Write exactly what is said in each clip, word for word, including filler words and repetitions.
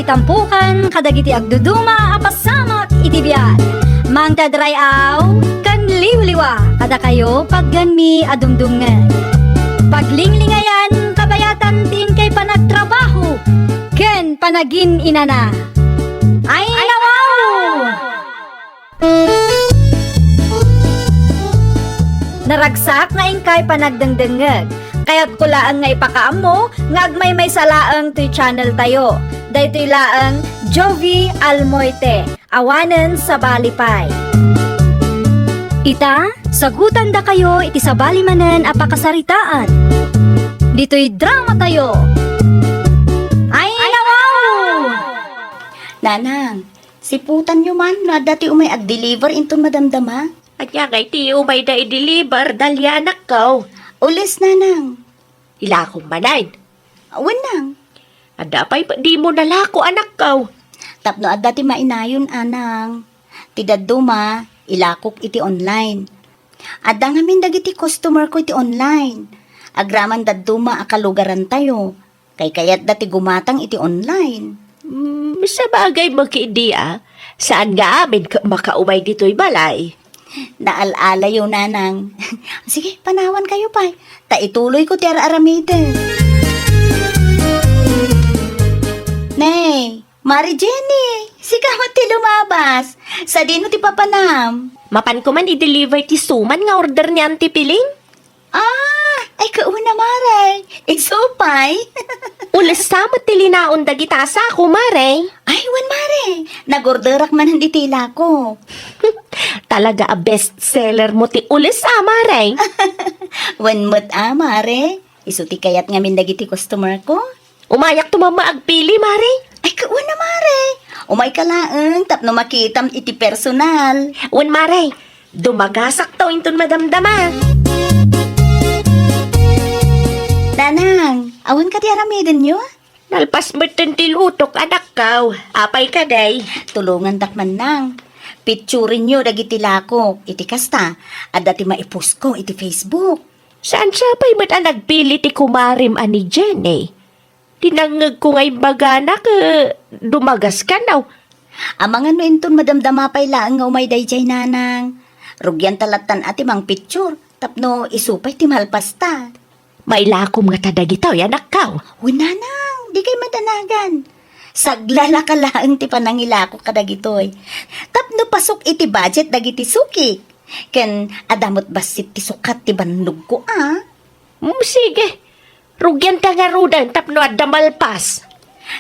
Tampukan kadagiti agduduma a pasamak iti biag. Mangted ray-aw ken liwliwa kadakayo pagganmi a dumdumngeg. Paglinglingayan kabayatan ti inkay panagtrabaho ken panagin-inana. Ay, nawaw! Naragsak nga inkay panagdengdengngeg. Kayatko laeng nga ipakaammo nga agmaymaysa laeng toy channel tayo. Daytoy laeng Jovie Almoite, awanen sabali pay. Ita, sagutandakayo iti sabali manen a pakasaritaan. Ditoy drama tayo. Ay, nawaw! Nanang, siputanyo man no adda ti umay agdeliver inton madamdama? Ania ngay ti umayda ideliver, Dalia, anakko? Ules, nanang. Ilakom manen. Wen, nang. Adda pay dimo nalako, anakko? Tapno adda ti mainayon, a, nang. Ti dadduma, ilakok iti online. Adda ngamin dagiti customer ko iti online. Agraman dadduma a kalugarantayo. Kaykayatda ti gumatang iti online. Hmm, sabagay, makidi a. Saan nga amin ket makaumay ditoy balay? Naal-alayo, nanang. Sige, panawankayo pay. Ta ituloyko ti ar-aramiden. Nay, Mari Jenny, sika met ti lumabas. Sadino ti papanam? Mapanko man i-deliver ti suman nga order ni Auntie Piling? Ah, ay, kauna, Mare. Isu pay. Ules sa met ti linaon dagita a sako, Mare. Ay, wen, Mare. Nagorderak manen iti ilako. Talaga a best seller mo ti ules a, Mare. Wen met a, Mare. Isu ti kayat ngamin dagiti customer ko. Umayakto mamma agpili, Mare. Ay, kauna, Mare. Umayka laeng tapno makitam iti personal. Wen, Mare. Dumagasakto inton madamdama. Nanang, awan kadi aramidenyo? Nalpas metten ti lutok, anakko. Apay kadi? Tulongandak man, nang. Picturenyo dagiti lakok. Iti kasta, adda ti maipostko iti Facebook. Saan sa pay met a nagpili ti kumarem a ni Jenny? Dinangngegko nga imbagana ket dumagas kano. Amangan no inton madamdama pay laeng nga umay daydiay, nanang. Rugianta lattan a ti mangpicture tapno isu pay ti malpasta. Mailakom ngata dagitoy, anakko? Wen, nanang, dikay madanagan. Saglalaka laeng ti panangilako kadagitoy. Tapno pasok iti budget dagiti suki. Ken adda met bassit ti sukat ti bannogko, a? Mm, sige. Rugianta ngaruden tapno adda malpas.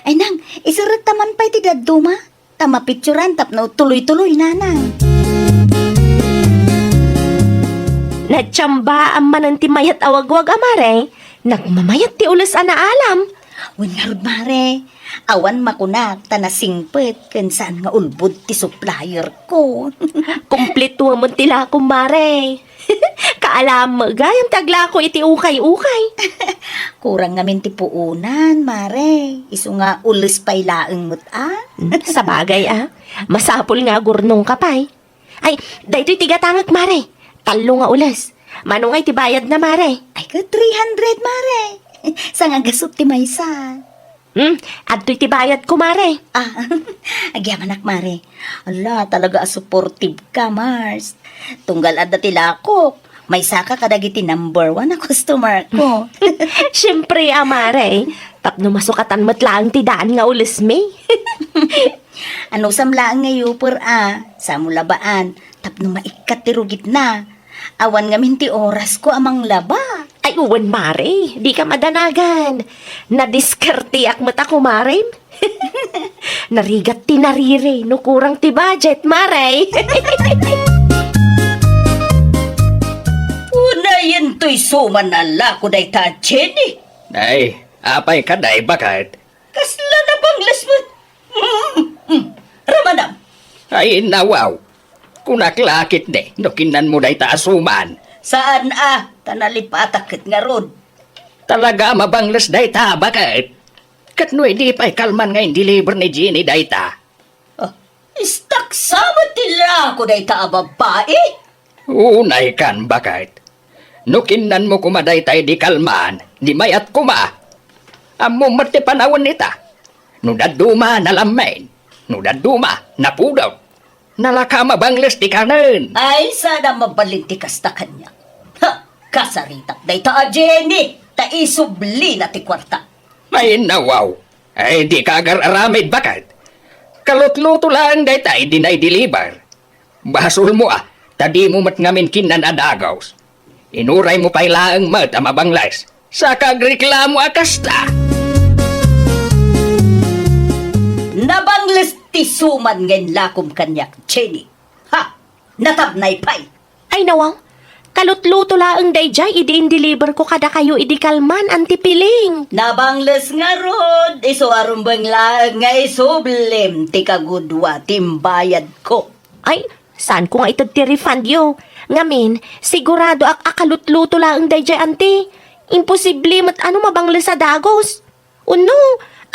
Ay, nang, iserrekta man pay ti dadduma. Ta mapicturan tapno tuloy-tuloy, nanang. Natiambaam manen ti mayat a wagwag a, Mare. Nagmamayat ti ules a naalam. Wen ngarud, Mare. Awan makunak ta nasingpet ken saan nga ulbod ti supplier ko. Kumpleto a met ti lakom, Mare. Kaalam met gayam ti aglako iti ukay-ukay. Kurang ngamin ti puonan, Mare. Isu nga ules pay laeng met a. Hmm, sabagay a. Masapul nga agurnongka pay. Ay, daytoy ti gatangek, Mare. Tallo nga ules. Mano ngay ti bayadna, Mare? Ay, ket three hundred, Mare. Sangagasut ti maysa. Hmm, adtoy ti bayadko, Mare. Ah, agyamanak, Mare. Ala, talaga a supportive ka, Mars. Tunggal adda ti lakok, maysaka kadagiti number one a customer ko. Siempre a, Mare. Tapno masukatan met laeng ti daan nga ulesmi. Anusam laeng nga yuper a, samo labaan, tapno maikkat ti rugitna. Awan ngamin ti orasko a manglaba. Ay, wen, Mare, dika madanagan. Nadiskarteak met a kumarem. Narigat ti nariri no kurang ti budget, Mare. Unayen toy suman a lako dayta a Jenny. Ay, apay kadi, baket? Kasla nabangles met. Mm, mm. Ramanam. Ay, nawaw. Kunak la ketdi no kinnanmo dayta a suman. Saan a, ta nalipatak ket ngarud. Talaga a mabangles dayta, baket? Ket no idi pay kalman nga in-deliver ni Jenny dayta? Ah, istaksa met ti lako dayta a babbai? Unay kan, baket. No kinnanmo koma dayta idi kalman, di mayat koma. Ammom met ti panawen ita. No dadduma, nalammen. No dadduma, napudot. Nalaka mabangles ti kanen. Ay, saan a mabalin ti kasta kaniak. Ha! Kasaritak dayta a Jenny, ta isublina ti kuarta. Ay, nawaw. Ay, dika agar-aramid, baket. Kalutluto laeng dayta idi na-deliver. Basolmo a, ta dimo met ngamin kinnan a dagos. Inuraymo pay laeng met a mabangles. Saka agreklamo a kasta. Nabangles ti suman nga inlakom kaniak, Jenny. Ha! Natabnay pay. Ay, nawaw. Kalutluto laeng dayjay idi in-deliver ko kadakayo idi kalman, Auntie Piling. Nabangles ngarud, isu a rumbeng laeng nga isublim ti kagudua ti imbayadko. Ay, saanko nga ited ti refund yo. Ngamin, sigurado ak a kalutluto laeng dayjay, Auntie. Imposible met a no mabangles a dagos. Wenno,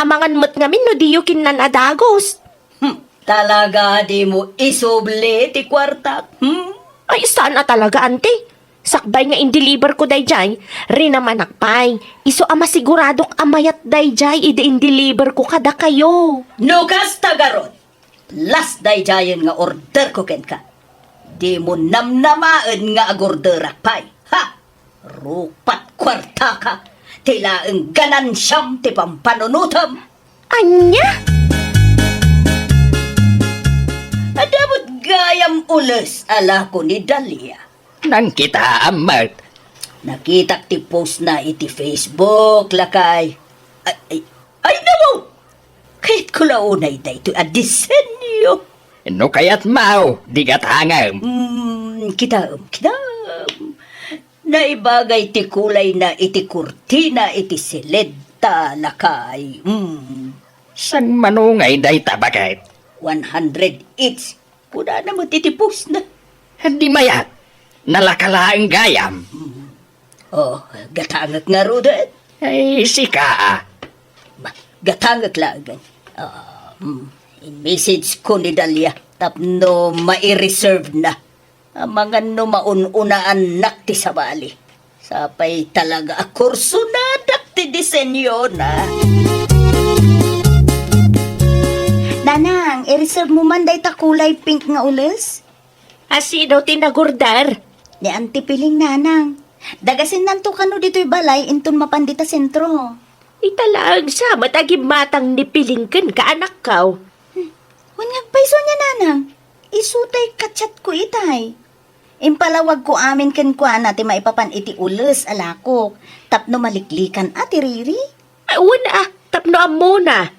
amangan met ngamin no diyo kinnan a dagos. Hmm, talaga dimo isubli ti kuartak, hmm? Ay, saan a talaga, Auntie. Sakbay nga in-deliver ko dayjay, rinamanak pay. Isu a masiguradok a mayat dayjay idi in-deliver ko kadakayo. No kasta garud, last dayjayen nga order ko kenka. Dimo namnamaen nga agorderak pay, ha? Rupat kuartaka, ti laeng ganansiam ti pampanunotem. Ania? Adda met gayam ules a lako ni Dalia. Nankitaam met. Nakitak ti post na iti Facebook, lakay. Ay, ay, ay, nawaw! Kayatko la unay daytoy a disenyo. No kayatmo, di gatangem. Mm, kitaem, kitaem. Naibagay ti kulay na iti kurtina iti siled ta lakay. Mm. Saan manungay dayta, baket? One hundred each. Kunana met iti post na. Di mayat. Nalaka laeng gayam. Mm. Oh, gatangek ngaruden? Ay, sika, a. Ba, gatangek laengen. Ah, mm, in-message ko ni Dalia tapno mai-reserve na. Amangan no maun-unaannak ti sabali. Sapay talaga a kursonadak ti disenyona. Nanang, i-reserve mo man dayta kulay pink nga ules? A sino ti nagorder? Ni Auntie Piling, nanang. Dagasinnanto kano ditoy balay inton mapan dita sentro. Ita laeng sa met a gimmatang ni Piling kenka, anakko. Hmm. Wen nga agpayso ania, nanang? Isu tay ka-chat ko itay. Impalawag ko amin kenkuana ti maipapan iti ules a lakok tapno maliklikan a ti riri. Ay, wen a, tapno ammona.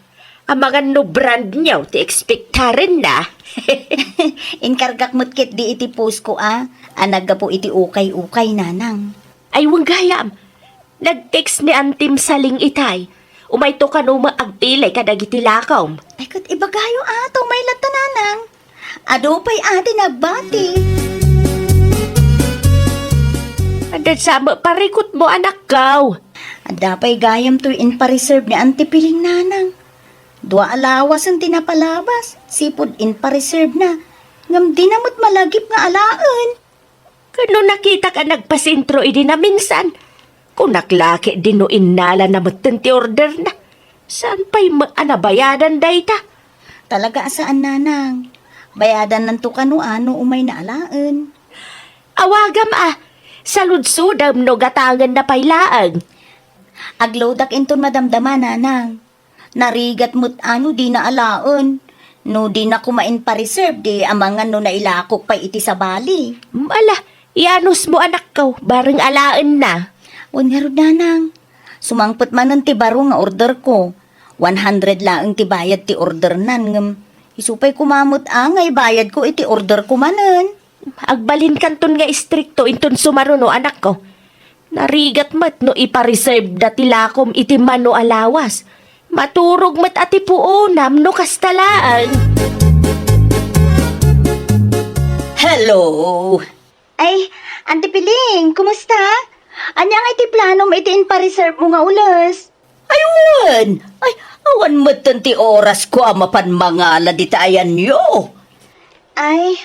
Amangan no brand new ti ekspektarenna. Inkargak met ketdi iti post ko a, a naggapu iti ukay-ukay, nanang. Ay, wen gayam. Nag-text ni Antim Saling itay. Umayto kano met agpilay kadagiti lakom. Ay, ket ibagayo a, ta umay latta, nanang. Adu pay a ti nagbati. Adda sa met parikutmo, anakko. Adda pay gayam toy inpa-reserve ni Auntie Piling, nanang. Dua a lawasen ti napalabas, sipud inpa-reserve na. Ngem dina met malagip nga alaen. Ket no nakitak a nagpasentro idi naminsan, kunak la ketdi no innalana metten ti orderna. Saan pay met a nabayadan dayta? Talaga a saan, nanang. Bayadannanto kano a no umayna alaen. Awagam a, saludsodem no gatangenna pay laeng. Agloadak inton madamdama, nanang. Narigat met a no dina alaen. No dina koma inpa-reserve, di amangan no nailakok pay iti sabali. Mm, ala, ianusmo, anakko, bareng alaenna. Wen ngarud, nanang. Sumangpet manen ti baro nga orderko. One hundred laeng ti bayad ti ordernan, ngem isu pay koma met a nga ibayadko iti orderko manen. Agbalinkanton nga istrikto inton sumaruno, anakko. Narigat met no ipa-reserve da ti lakom iti mano a lawas. Maturog met a ti puonam no kasta laeng. Hello! Ay, Auntie Piling, kumusta? Ania ngay ti planom iti inpa-reserve mo nga ules? Ay, wen! Ay, awan metten ti orasko a mapan mangala dita ayanyo. Ay,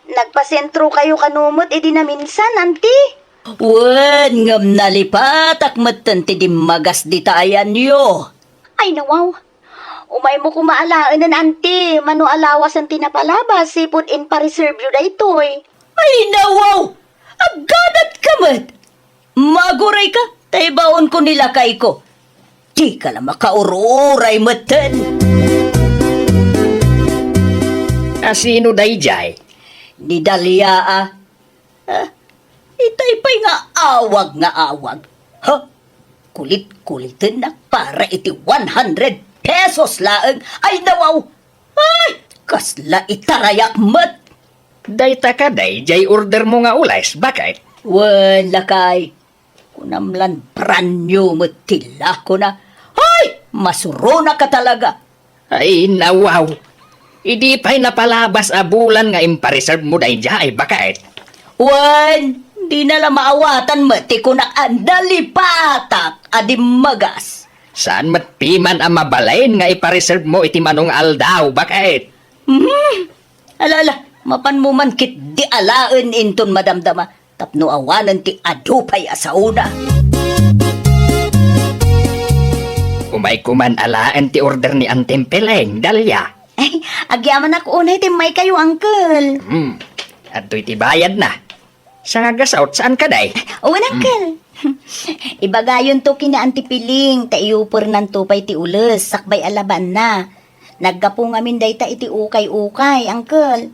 nagpasentro kayo kano met idi naminsan, Auntie? Wen, ngem nalipatak metten ti dimmagas dita ayanyo. Ay, nawaw. Umaymo koma alaenen, anti, mano a lawasen ti napalabas, sipud inpa-reserve yo daytoy. Ay, nawaw! Aggadat ka met! Maguray ka, ta ibaonko ni lakayko. Dika la makaur-uray metten. A sino daydiay? Ni Dalia, a. Ah, itay pay nga awag nga awag. Ha? Kulit-kulitennak para iti one hundred pesos laeng. Ay, nawaw! Ay, kasla itarayak met! Dayta kadi diay ordermo nga ules, baket? Wen, lakay. Kunam lan brand new met ti lakona. Ay, masuronaka talaga! Ay, nawaw! Idi pay napalabas a bulan nga inpa-reserve mo daydiay, baket? Wen, dina la maawatan met ti kunak a nalipatak a dimmagas. Saan met piman a mabalin nga ipa-reserve mo iti mano nga aldaw, baket? Hmm. Ala, ala, mapanmo man ketdi alaen inton madamdama tapno awanen ti adu pay a saona. Umayko man alaen ti order ni Antim Peleng, Dalia. Ay, agyamanak unay ti immaykayo, uncle. Hmm. Adtoy ti bayadna. Sangagasut, saan kadi? Wen, uncle. Ibagayonto ken ni Anti Piling, ta iupernanto pay ti ules, sakbay a labaanna. Naggapu ngamin dayta iti ukay-ukay, uncle.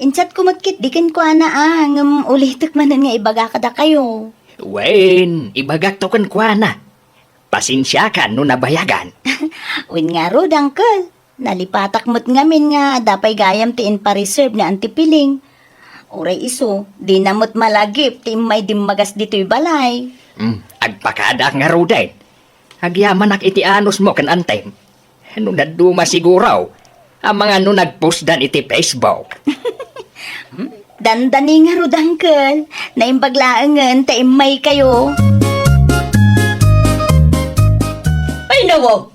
Inchatko met ketdi kenkuana, a, ngem ulitek manen nga ibaga kadakayo. Wen, ibagakto kenkuana. Pasensiakan no nabayagan. Wen ngarud, uncle. Nalipatak met ngamin nga adda pay gayam ti inpa-reserve ni Anti Piling. Uray isu, dina met malagip ti immay dimmagas ditoy balay. Hmm, agpakadaak ngaruden. Agyamanak iti anusmo ken Antim. No dadduma siguro, amangan no nagpostdan iti Facebook. Dandani ngarud, uncle. Naimbag laengen ta immaykayo. Ay, nawaw!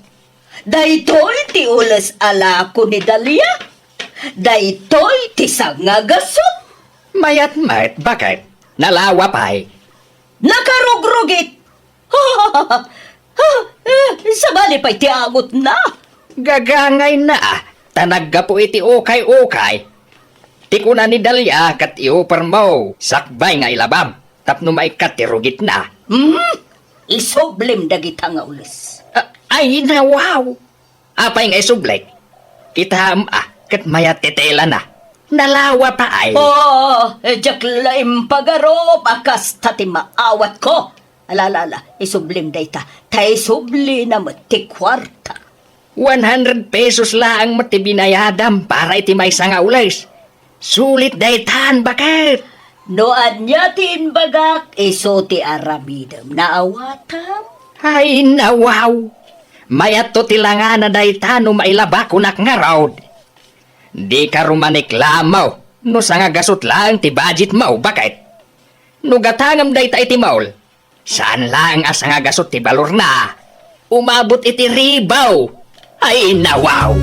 Daytoy ti ules a lako ni Dalia. Daytoy ti sangagasut. Mayat met, baket? Nalawa pay. Nakarugrugit. Ha, eh, sabali pay ti angutna. Gagangayna, a, ta naggapu iti ukay-ukay. Ti kuna ni Dalia ket iupermo, sakbay nga ilabam, tapno maikkat ti rugitna. Hmm? Isublim dagita nga ules. A-, ay, nawaw! Apay nga isublik? Kitaem, a, ket mayat ti telana. Nalawa pay. Oh, diak la impagarup a kasta ti maawatko. Ala, ala, ala, isublim dayta, ta isublina met ti kuarta. One hundred pesos laeng met ti binayadam para iti maysa nga ules. Sulit daytan, baket? No ania ti imbagak, isu ti aramidem. Naawatam? Ay, nawaw! Mayatto ti langana dayta no mailabakonak ngarud. Dika rumaniklamo no sangagasut laeng ti budgetmo, baket? No gatangem dayta iti mall, saan laeng a sangagasut ti balorna. Umabot iti ribaw. Ay, nawaw!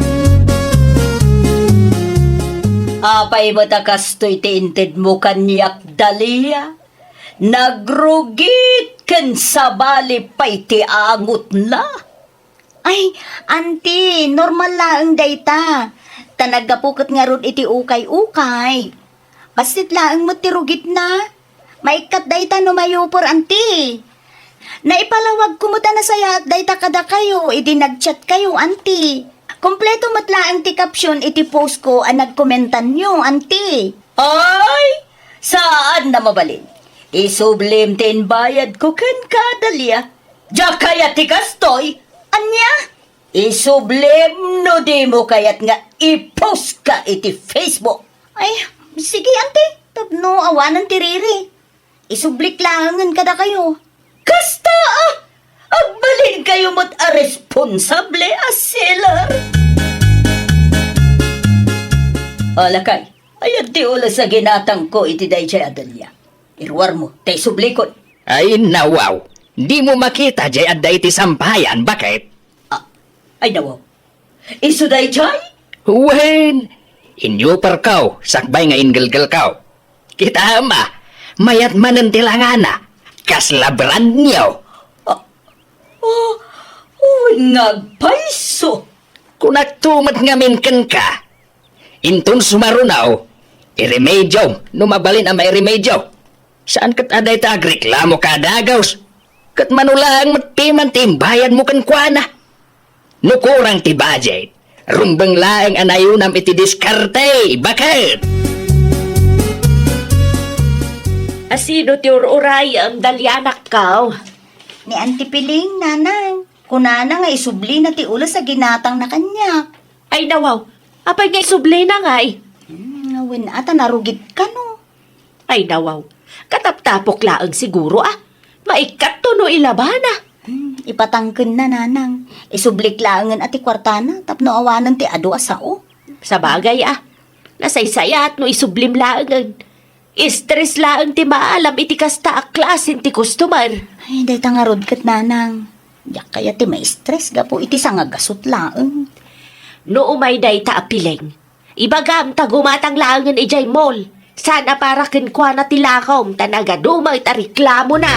Apay met a kastoy ti intedmo kaniak, Dalia? Nagrugit ken sabali pay ti angutna. Ay, anti, normal laeng dayta. Ta naggapu ket ngarud iti ukay-ukay. Bassit laeng met ti rugitna. Maikkat dayta no mayuper, anti. Naipalawagko met a nasayaat dayta kadakayo idi nag-chatkayo, anti. Kompleto met laeng ti caption iti postko a nagkomentanyo, anti. Ay, saan a mabalin. Isublim ti imbayadko kenka, Dalia. Diak kayat ti kastoy. Ania? Isublim no dimo kayat nga i-postka iti Facebook. Ay, sige, anti. Tapno awanen ti riri. Isublik laengen kadakayo. Kasta, a! Agbalinkayo met a responsable a seller. O, lakay, aya ti ules a ginatangko iti daydiay a Dalia. Iruarmo, ta isublikon. Ay, nawaw! Dimo makita diay adda iti sampayan, baket? A, ay, nawaw. Isu daydiay? Wen, inyuperko sakbay nga inggelgelko. Kitaem, a, mayat manen ti langana, kasla brand new. A, a, wen nga agpayso. Kunakto met ngamin kenka, inton sumaruno, iremediom no mabalin a mairemedio. Saan ket a dayta agreklamo ka a dagus, ket mano laeng met piman ti imbayadmo kenkuana. No kurang ti budget, rumbeng laeng a nayunam iti diskarte, baket! A sino ti ur-urayem, Dalianakko? Ni Auntie Piling, nanang. Kunana nga isublina ti ules a ginatangna kaniak. Ay, nawaw. Apay nga isublina ngay? Hmm, wen a ta narugit kano. Ay, nawaw. Kataptapok laeng siguro, a. Maikkat to no ilabana. Hmm, ipatangkenna, nanang. Isublik laengen a ti kuartana tapno awanen ti adu a sao. Sabagay, a. Nasaysayat no isublim laengen. Stress laeng ti maalam iti kasta a klasen ti customer. Ay, dayta ngarud ket, nanang. Diak kayat ti ma-stress gapu iti sangagasut laeng. No umay dayta a Piling, ibagam ta gumatang laengen idiay mall. Saan a para kenkuana ti lakom ta nagadu met a reklamona.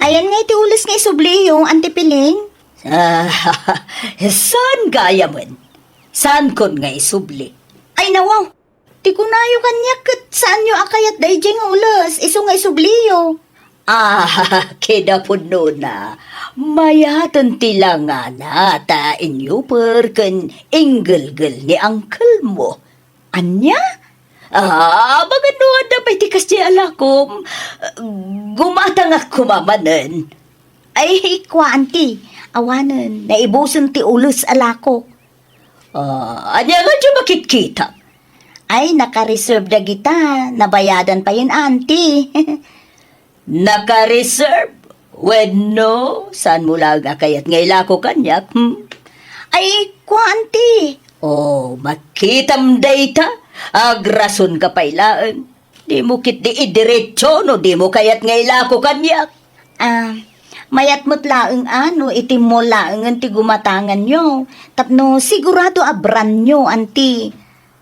Ayan nga iti ules nga isubliyo, Auntie Piling? Ah, saan gayamen? Saankon nga isubli? Ay, nawaw! Ti kunayo kaniak ket saanyo a kayat daydiay nga ules, isu nga isubliyo. Ah, kinapudnona, mayaten ti langana ta inyuper ken inggelgel ni angkelmo. Ania? Ah, amangan no adda pay ti kasdiay a lakom. Gumatangak koma manen. Ay, kua, Auntie, awanen, naibusen ti ules a lakok. Ah, ania nga diay makitkita? Ay, naka-reserve dagita. Nabayadan payen, Auntie. Naka-reserve? Wenno, saanmo laeng a kayat nga ilako kaniak, hmm? Ay, kua, Auntie. Oh, makitam dayta. Agrasonka pay laeng. Dimo ketdi idiretso no dimo kayat nga ilako kaniak. Ah, mayat met laeng a no iti mall laengen ti gumatanganyo, tapno sigurado a brandyo, Auntie.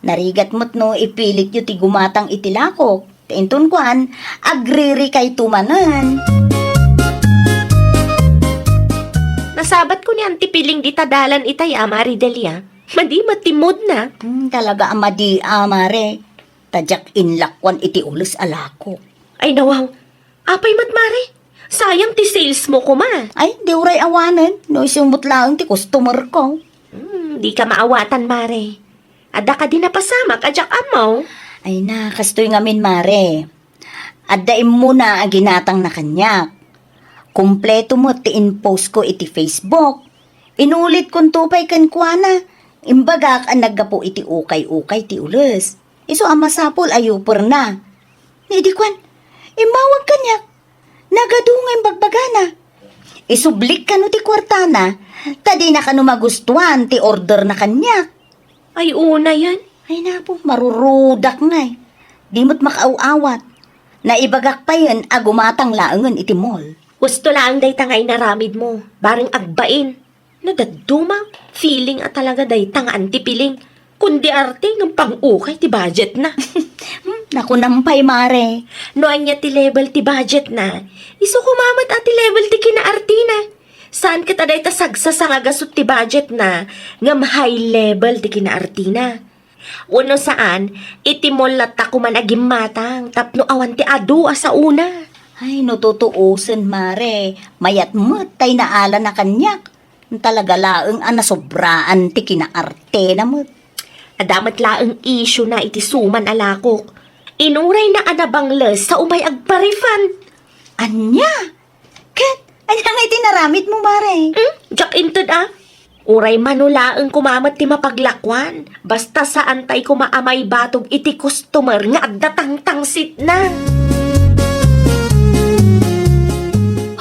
Narigat met no ipilityo ti gumatang iti lakok. Ta inton kuan, agririkayto manen. Nasabatko ni Auntie Piling dita dalan itay a, Mare Delia. Madi met ti moodna. Hmm, talaga a madi a, Mare. Ta diak inlakuan iti ules a lakok. Ay, nawaw. Apay met, Mare? Sayang ti salesmo koma. Ay, di uray awanen. No isu met laeng ti customerko. Hmm, dika maawatan, Mare. Adda kadi napasamak a diak ammo? Ay na, kastoy ngamin, Mare. Adda immuna a ginatangna kaniak. Kompleto met ti in-postko iti Facebook. Inulitkonto pay kenkuana. Imbagak a naggapu iti ukay-ukay ti ules. Isu a masapul a yuperna. Ni idi kuan, immawag kaniak. Nagadu nga imbagbagana. Isublik kano ti kuartana, ta dina kano magustuan ti orderna kaniak. Ay, unayen. Ay, napo, marurudak ngay. Di met makaaw-awat. Naibagak payen a gumatang laengen iti mall. Husto laeng dayta nga inaramidmo, bareng agbain. No dadduma, feeling a talaga dayta nga Auntie Piling. Kundi arte ngem pang-ukay ti budgetna. Hmm, nakunam pay, Mare. No ania ti level ti budgetna, isu koma met a ti level ti kinaartina. Saan ket a dayta sagsasanga gasut ti budgetna, ngem high level ti kinaartina. Wenno saan, iti mall latta koman a gimmatang tapno awan ti adu a saona. Ay, no tutuosen, Mare, mayat met tay naalana kaniak. Talaga laeng a nasobraan ti kinaartena met. Adda met laeng issue na iti suman a lakok. Inurayna a nabangles sa umay agpa-refund. Ania? Ket, ania nga iti naramidmo, Mare? Hmm? Diak inted a. Uray mano laeng koma met ti mapaglakuan. Basta saan tay koma a maibatog iti customer nga adda tangtangsitna.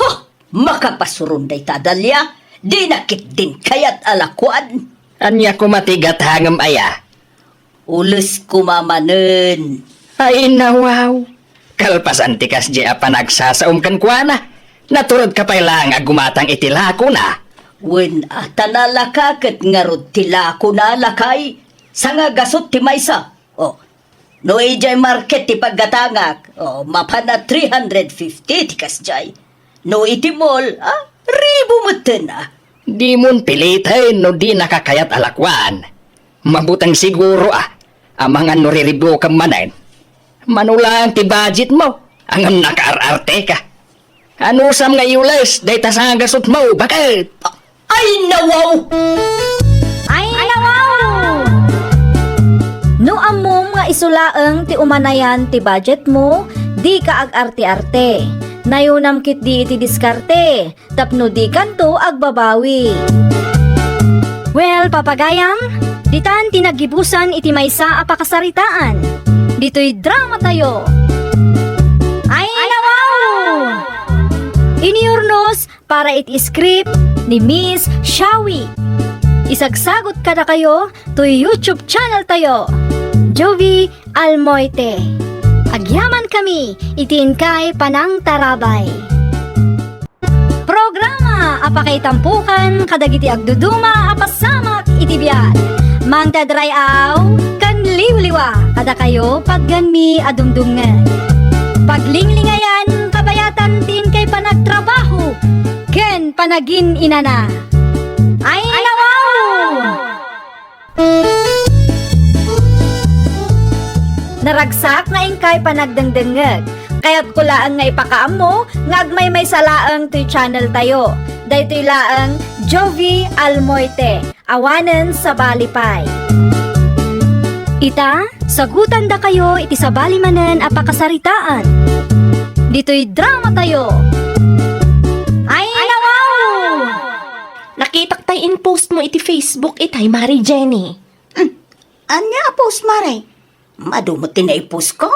Huh! Makapasuron dayta, Dalia. Dina ketdin kayat a lakuan. Ania koma ti gatangem aya? Ules koma manen. Ay, nawaw. Kalpasan ti kasdiay a panagsasaom kenkuana, naturedka pay laeng a gumatang iti lakona. Wen a, ta nalaka ket ngarud ti lakona, lakay. Sangagasut ti maysa. Oh, no idiay market ti paggatangak, oh, mapan a three hundred fifty ti kasdiay. No iti mall, ah, ribu metten, ah. Dimon piliten no dinaka kayat a lakuan. Mabuteng siguro a, amangan no riribukem manen. Mano laeng ti budgetmo, ngem nakaar-arteka. Anusam nga iules dayta sangagasutmo, baket? Ay, nawaw! Ay, nawaw! No ammom nga isu laeng ti umanayan ti budgetmo, dika ag-arte-arte. Nayunam ketdi iti diskarte, tapno dikanto agbabawi. Well, papagayam, ditan ti naggibusan iti maysa a pakasaritaan. Ditoy dramatayo. Ay, nawaw! Inurnos para iti script ni Miss Shawi. Isagsagot kadakayo toy YouTube channel tayo, Jovi Almoite. Agyaman kami iti inkay panangtarabay. Programa a pakaitampukan kadagiti agduduma a pasamak iti biag. Mangted ray-aw ken liwliwa kadakayo pagganmi a dumdumngeg. Paglinglingayan, kabayatan ti inkay panagtrabaho ken panagin-inana. Ay, nawaw! Naragsak nga inkay panagdengdengngeg. Kayatko laeng nga ipakaammo nga agmaymaysa laeng toy channel tayo. Daytoy laeng Jovi Almoite, awanen sabali pay. Ita, sagutandakayo iti sabali manen a pakasaritaan. Ditoy dramatayo. Ay, nawaw! Nakitak tay in-post mo iti Facebook itay, Mari Jenny. Hmm. Ania a post, Mare? Madu met ti nai-post ko.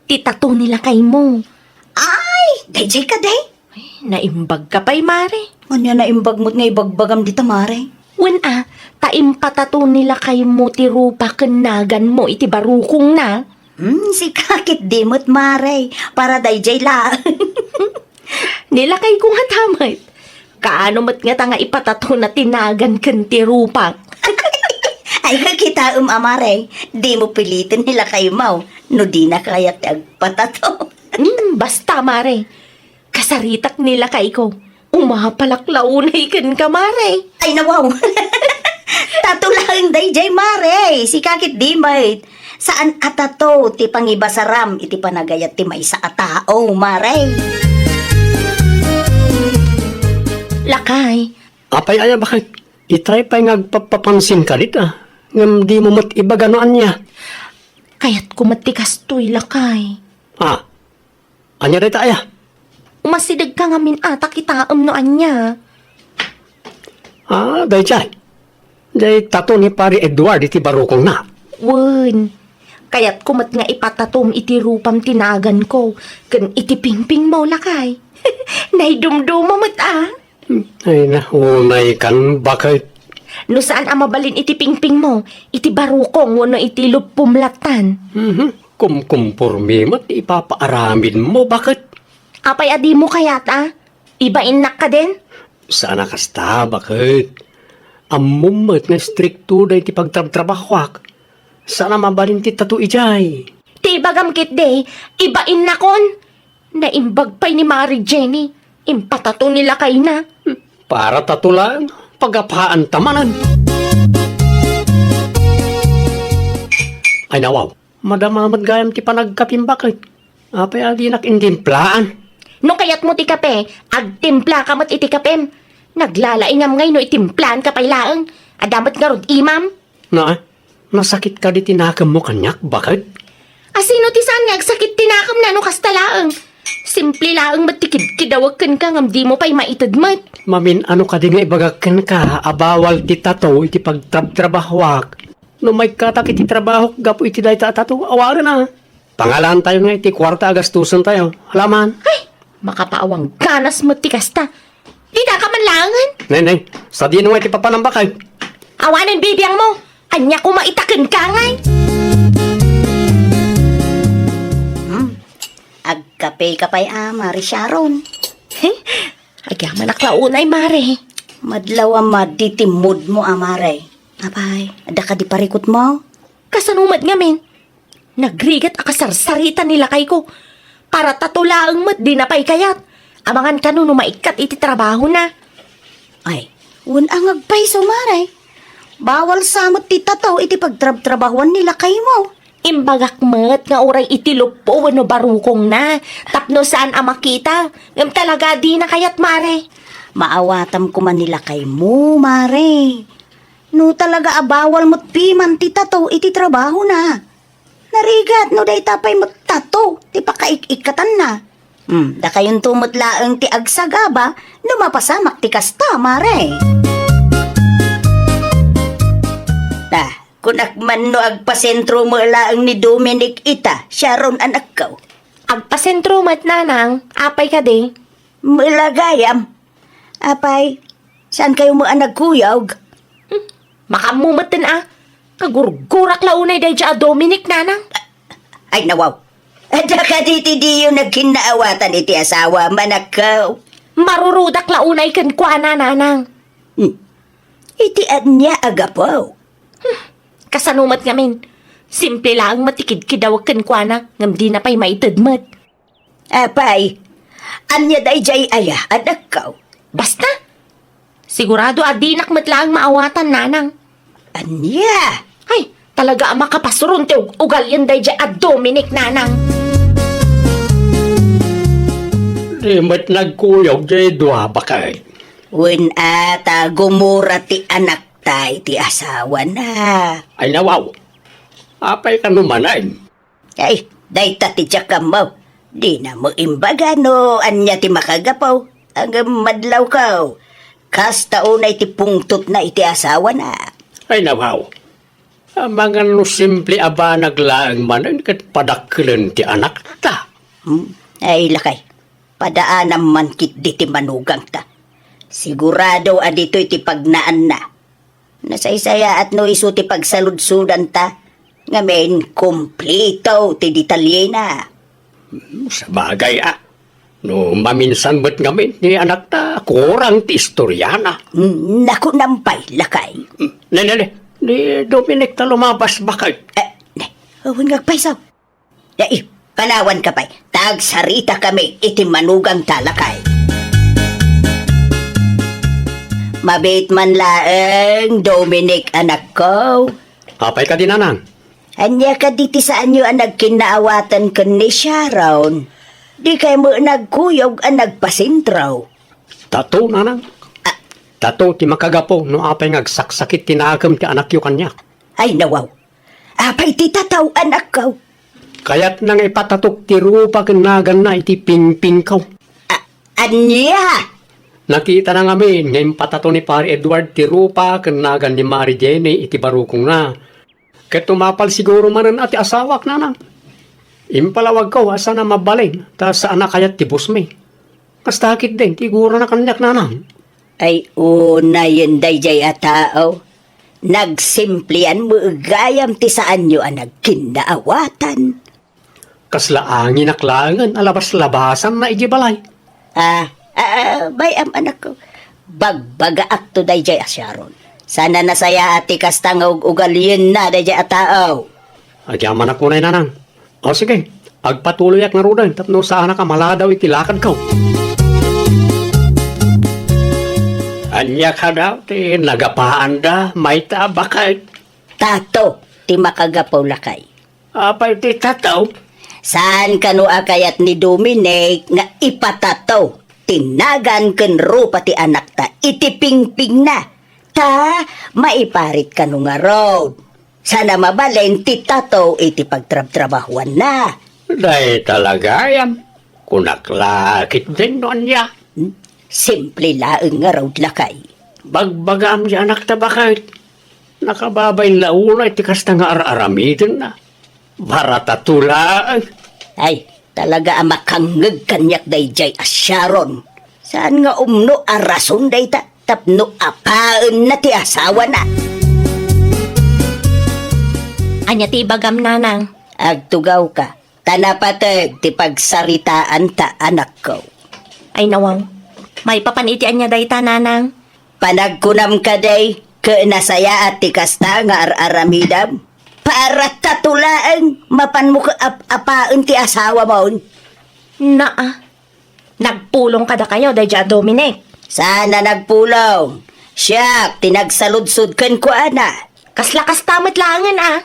Ti tattoo ni lakay mo. Ay, daydiay kadi? Ay, naimbag ka pay, Mare. Ania naimbag met nga ibagbagam dita, Mare? Wen a, ta impatattoo ni lakay mo ti rupa ken nagan mo iti barukongna. Hmm, sika ketdi met, Mare. Para daydiay laeng. Ni lakay ko ngata met. Kaano met ngata nga ipatattoo na ti nagan ken ti rupak? Ay, kitaem a, Mare. Dimo piliten ni lakay mo no dina kayat ti agpatattoo. Hmm, basta, Mare. Kasaritak ni lakay ko. Umapalak la unay kenka, Mare. Ay, nawaw. Tattoo laeng daydiay, Mare. Sika ketdi met. Saan a tattoo ti pangibasaram iti panagayat ti maysa a tao, Mare. Lakay. Apay aya, baket? Itay pay nga agpappapansin ka dita, ngem dimo met ibaga no ania. Kayatko met ti kastoy, lakay. Ah, ania dayta aya? Umasidegka ngamin a ta kitaem no ania. Ah, daydiay. Diay tattoo ni Pari Edward iti barukongna. Wen, kayatko met nga ipatattoo iti rupam ti naganko ken iti pingpingmo, lakay. Naidumduma met a. Ay, na, unay kan, baket? No saan a mabalin iti pingpingmo, iti barukong wenno iti luppom lattan. Mhm. Kumkumpormi met ti ipapaaramidmo, baket? Apay a dimo kayat a? Ibainnak kadin? Saan a kasta, baket? Ammom met nga istrikto daydi pagtrabtrabahoak. Saan a mabalin ti tattoo idiay. Ti ibagam ketdi, ibainnakon. Naimbag pay ni Mari Jenny. Impatattoo ni lakayna. Para tattoo laeng, pagapaanta manen. Ay, nawaw. Madama met gayam ti panagkapim, baket? Apay a dinak intimplaan? No kayatmo ti kape, agtimplaka met iti kapem. Naglalaingam ngay no itimplanka pay laeng. Adda met ngarud imam. Na, nasakit kadi ti nakemmo kaniak, baket? A, sino ti saan nga agsakit ti nakemna no kasta laeng? Simple laeng met ti kidkidawek kenka ngem dimo pay maited met. Mamin-ano kadi nga ibagak kenka a bawal ti tattoo iti pagtrabtrabahoak? No maikkatak iti trabahok gapu iti dayta a tattoo, awanen a. Pangalaantayo nga iti kuarta a gastusentayo. Alaman. Ay, makapaawang ganas met ti kasta. Didaka man laengen. Neng, neng, sadino nga iti papanambakay? Awanen bibiangmo. Ania koma ita kenka ngay? Hmm. Agkapeka pay a, Mare Sharon? Agyamanak la unay, Mare. Madlaw a madi ti moodmo a, Mare. Apay, adda kadi parikutmo? Kasano met ngamin? Nagrigat a kasarsarita ni lakayko. Para tattoo laeng met dina pay kayat. Amangan kano no maikkat iti trabahona. Ay, Wen a nga agpayso, Mare. Bawal sa met ti tato iti pagtrabtrabahuan ni lakaymo. Imbagak met nga uray iti luppo wenno barukongna, tapno saan a makita. Ngem talaga a dina kayat, Mare. Maawatam koma ni lakaymo, Mare. No talaga a bawal met piman ti tato iti trabahona. Narigat no dayta pay met tato ti pakaik-ikkatanna. Hmm, dakayonto met laeng ti agsagaba no mapasamak ti kasta, Mare. Ta, kunak man no agpasentro met laeng ni Dominic ita, Sharon, anakko. Agpasentro met, Nanang, apay kadi? Met la gayam. Apay, saan kayo met a nagkuyog? Hmm, makammo metten a. Kagurgurak la unay daydiay a Dominic, Nanang. Ay, nawaw. Adda kadi ti diyo nagkinnaawatan iti asawa, manakkaw? Marurudak la unay kenkuana, Nanang. Hmm. Iti ania a gapu? Hmm, kasano met ngamin? Simple laeng met ti kidkidawek kenkuana, ngem dina pay maited met. Apay, ania daydiay aya, anakko? Basta, sigurado a dinak met laeng maawatan, Nanang. Ania? Ay, talaga a makapasuron ti ug-, ugalian daydiay a Dominic, Nanang. Di met nagkuyog diay dua, baket. Wen a, ta gumura ti anakta iti asawana. Ay, nawaw. Apay kano manen? Ay, dayta ti diak ammo. Dina met imbaga no ania ti makagapu. Ngem madlawko. Kasta unay ti pungtotna iti asawana. Ay, nawaw. Amangan no simple a banag laeng manen ket padakkelen ti anakta. Hmm? Ay, lakay. Padaanam man ketdi ti manugangta. Sigurado a ditoy ti pagnaanna. Nasaysayaat no isu ti pagsaludsodanta, ngamin, kumplito ti detalyena. Hmm, sabagay, a. No maminsan met ngamin ni anakta, kurang ti istoriana. Hmm, nakunam pay, lakay. Hmm, ne, ne, ne. Ni Dominic ta lumabas, baket. Eh, ne, awan nga agpayso. Dai, panawanka pay, ta agsaritakami iti manugangta, lakay. Mabiit man laeng, Dominic, anakko. Apay kadi, Nanang? Ania kadi ti saanyo a nagkinnaawatan ken ni Sharon? Dikay met nagkuyog a nagpasentro. Tato, Nanang. Ah. Tato ti makagapu no apay nga agsaksakit ti nakem ti anakyo kaniak. Ay, nawaw. Apay ti tato, anakko? Kayatna nga ipatatok ti rupa ken naganna iti pingpingko. A-, ania? Nakitana ngamin nga impatato ni Pare Edward ti rupa ken nagan ni Mare Jenny iti barukongna. Ket tumapal siguro manen a ti asawak, Nanang. Impalawagko a saan a mabalin, ta saan a kayat ti busmi. Kasta ketdin ti igurana kaniak, Nanang. Ay, unayen daydiay a tao. Nagsimplian met gayam ti saanyo a nagkinnaawatan. Kasla anginak laengen a labas-labasanna idiay balay. Ah, ah, ah, bay-am, anakko. Bagbagaakto daydiay a Sharon. Saan a nasayaat ti kasta nga ug-ugalienna daydiay a tao. Agyamanak unay, Nanang. O, sige, agpatuloyak ngaruden tapno saanak a maladaw iti lakadko. Ania kada ti nagapaanda, mayta a baket? Tato ti makagapu, lakay. Apay ti tato? Saan kano a kayat ni Dominic nga ipatato ti nagan ken rupa ti anakta iti pingpingna? Ta maiparit kano ngarud. Saan a mabalin ti tato iti pagtrabtrabahuanna. Dayta la gayam, kunak la ketdin no ania. Hmm? Simple laeng ngarud, lakay. Bagbagam ti anakta, baket. Nakababain la unay ti kasta nga ar-aramidenna. Baratato laeng. Ay, talaga a makangngeg kaniak daydiay a Sharon. Saan nga umno a rason dayta tapno apaenna ti asawana. Ania ti ibagam, Nanang? Agtugawka, ta napateg ti pagsaritaanta, anakko. Ay, nawaw. Maipapan iti ania dayta, Nanang? Panagkunam kadi, ket nasayaat ti kasta nga ar-aramidam? Baratato laeng, mapanmo ket ap-apaen ti asawamon. Naa, nagpulong kadakayo daydiay a Dominic? Saan a nagpulong. Siak ti nagsaludsod kenkuana. Kasla kasta met laengen a.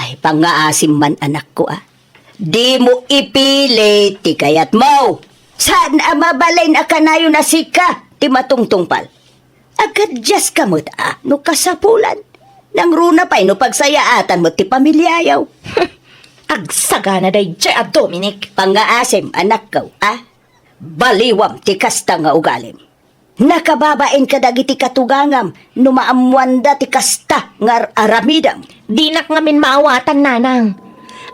Ay, pangngaasim man, anakko a. Dimo ipilit ti kayatmo. Saan a mabalin a kanayon a sika ti matungtungpal. Agadiaska met a no kasapulan. Nangruna pay no pagsayaatan met ti pamiliayo. Agsagana daydiay a Dominic. Pangngaasim, anakko a. Baliwam ti kasta nga ugalim. Nakababain kadagiti katugangam no maammoanda ti kasta nga ar-aramidem. Dinak ngamin maawatan, nanang.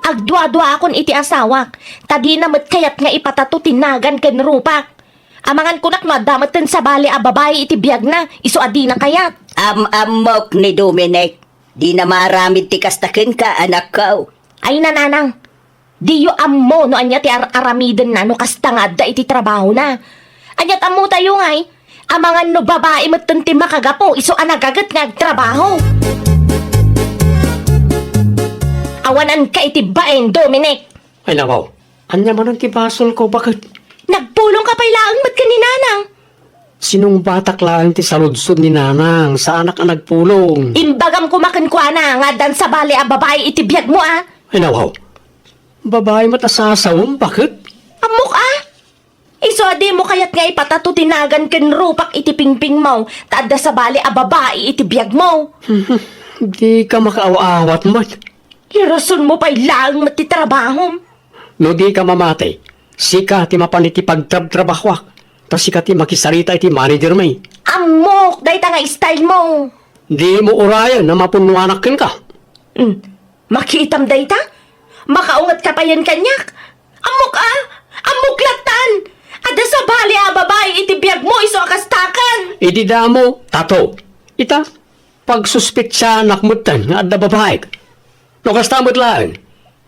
Agduaduaakon iti asawak, ta dina met kayat nga ipatato ti nagan ken rupak. Amangan kunak no adda metten sabali a babai iti biagna, isu a dina kayat. Am-ammok ni Dominic. Dina maaramid ti kasta kenka, anakko. Ay, nanang. Diyo ammo no ania ti ar-aramidenna no kasta nga adda iti trabahona. Aniat ammotayo ngay, amangan no babai metten ti makagapu isu a nagaget nga agtrabaho. Awananka iti bain, Dominic. Ay, nawaw. Ania manen ti basolko, baket? Nagpulongka pay laeng met ken ni nanang. Sinungbatak laeng ti saludsod ni nanang, saanak a nagpulong. Imbagam koma kenkuana nga addan sabali a babai iti biagmo a. Ay, nawaw. Babai met a sasawem, baket? Ammok a. Isu a dimo kayat nga ipatato ti nagan ken rupak iti pingpingmo, ta adda sabali a babai iti biagmo. Dika makaaw-awat met. Irasonmo pay laeng met ti trabahom. No dika mamati, sika ti mapan iti pagtrabtrabahoak, ta sika ti makisarita iti managermi. Ammok, dayta nga style mo. Dimo urayen a mapunnoanak kenka. Hmm. Makitam dayta? Makaungetka payen kaniak? Ammok a! Ammok lattan! Adda sabali a babai iti biagmo isu a kastakan! Idi damo, tato. Ita, pagsuspetsanak metten nga adda babaik. No kasta met laeng,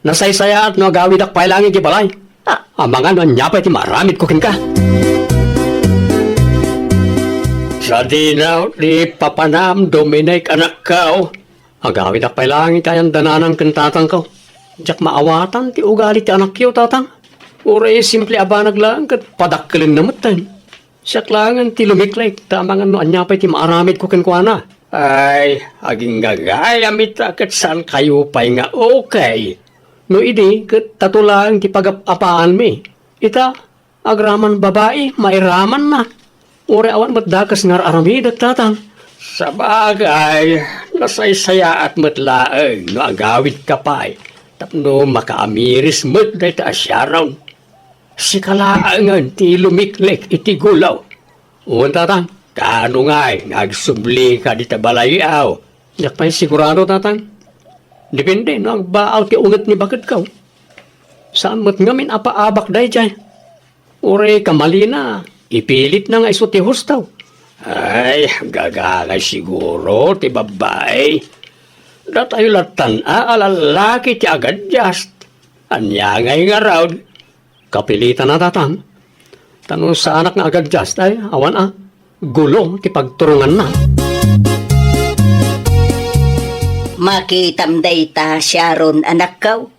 nasaysayaat no agawidak pay laeng iti balay. Ah. Amangan no ania pay ti maaramidko kenka. Sadino ti papanam, Dominic, anakko. Agawidak pay laeng iti ayan da nanang ken tatangko. Diak maawatan ti ugali ti anakyo, tatang. Uray simple a banag laeng ket padakkelenna metten. Siak laengen ti lumiklik, ta amangan no ania pay ti maaramidko kenkuana. Ay, aginggagayam ita ket saankayo pay nga okay. No idi, ket tato laeng ti pagap-apaanmi. Ita, agraman babai, mairamanna. Uray awan met dakes nga ar-aramidek, tatang. Sabagay, nasaysayaat met laeng no agawidka pay tapno makaamiris met dayta a Sharon. Sika laengen ti lumiklik iti gulo. Wen, tatang, kaano ngay nga agsublika dita balay-aw? Diak pay sigurado, tatang. Depende no agbaaw ti unget ni baketko. Saan met ngamin a paabak daydiay. Uray kamalina, ipilitna nga isu ti husto. Ay, gagangay siguro ti babbai. Datayo lattan a, a lallaki ti agadias. Ania ngay ngarud? Kapilitanna, tatang. Ta no saanak nga agadias, ay, awan a, gulo ti pagturonganna. Makitam dayta, Sharon, anakko.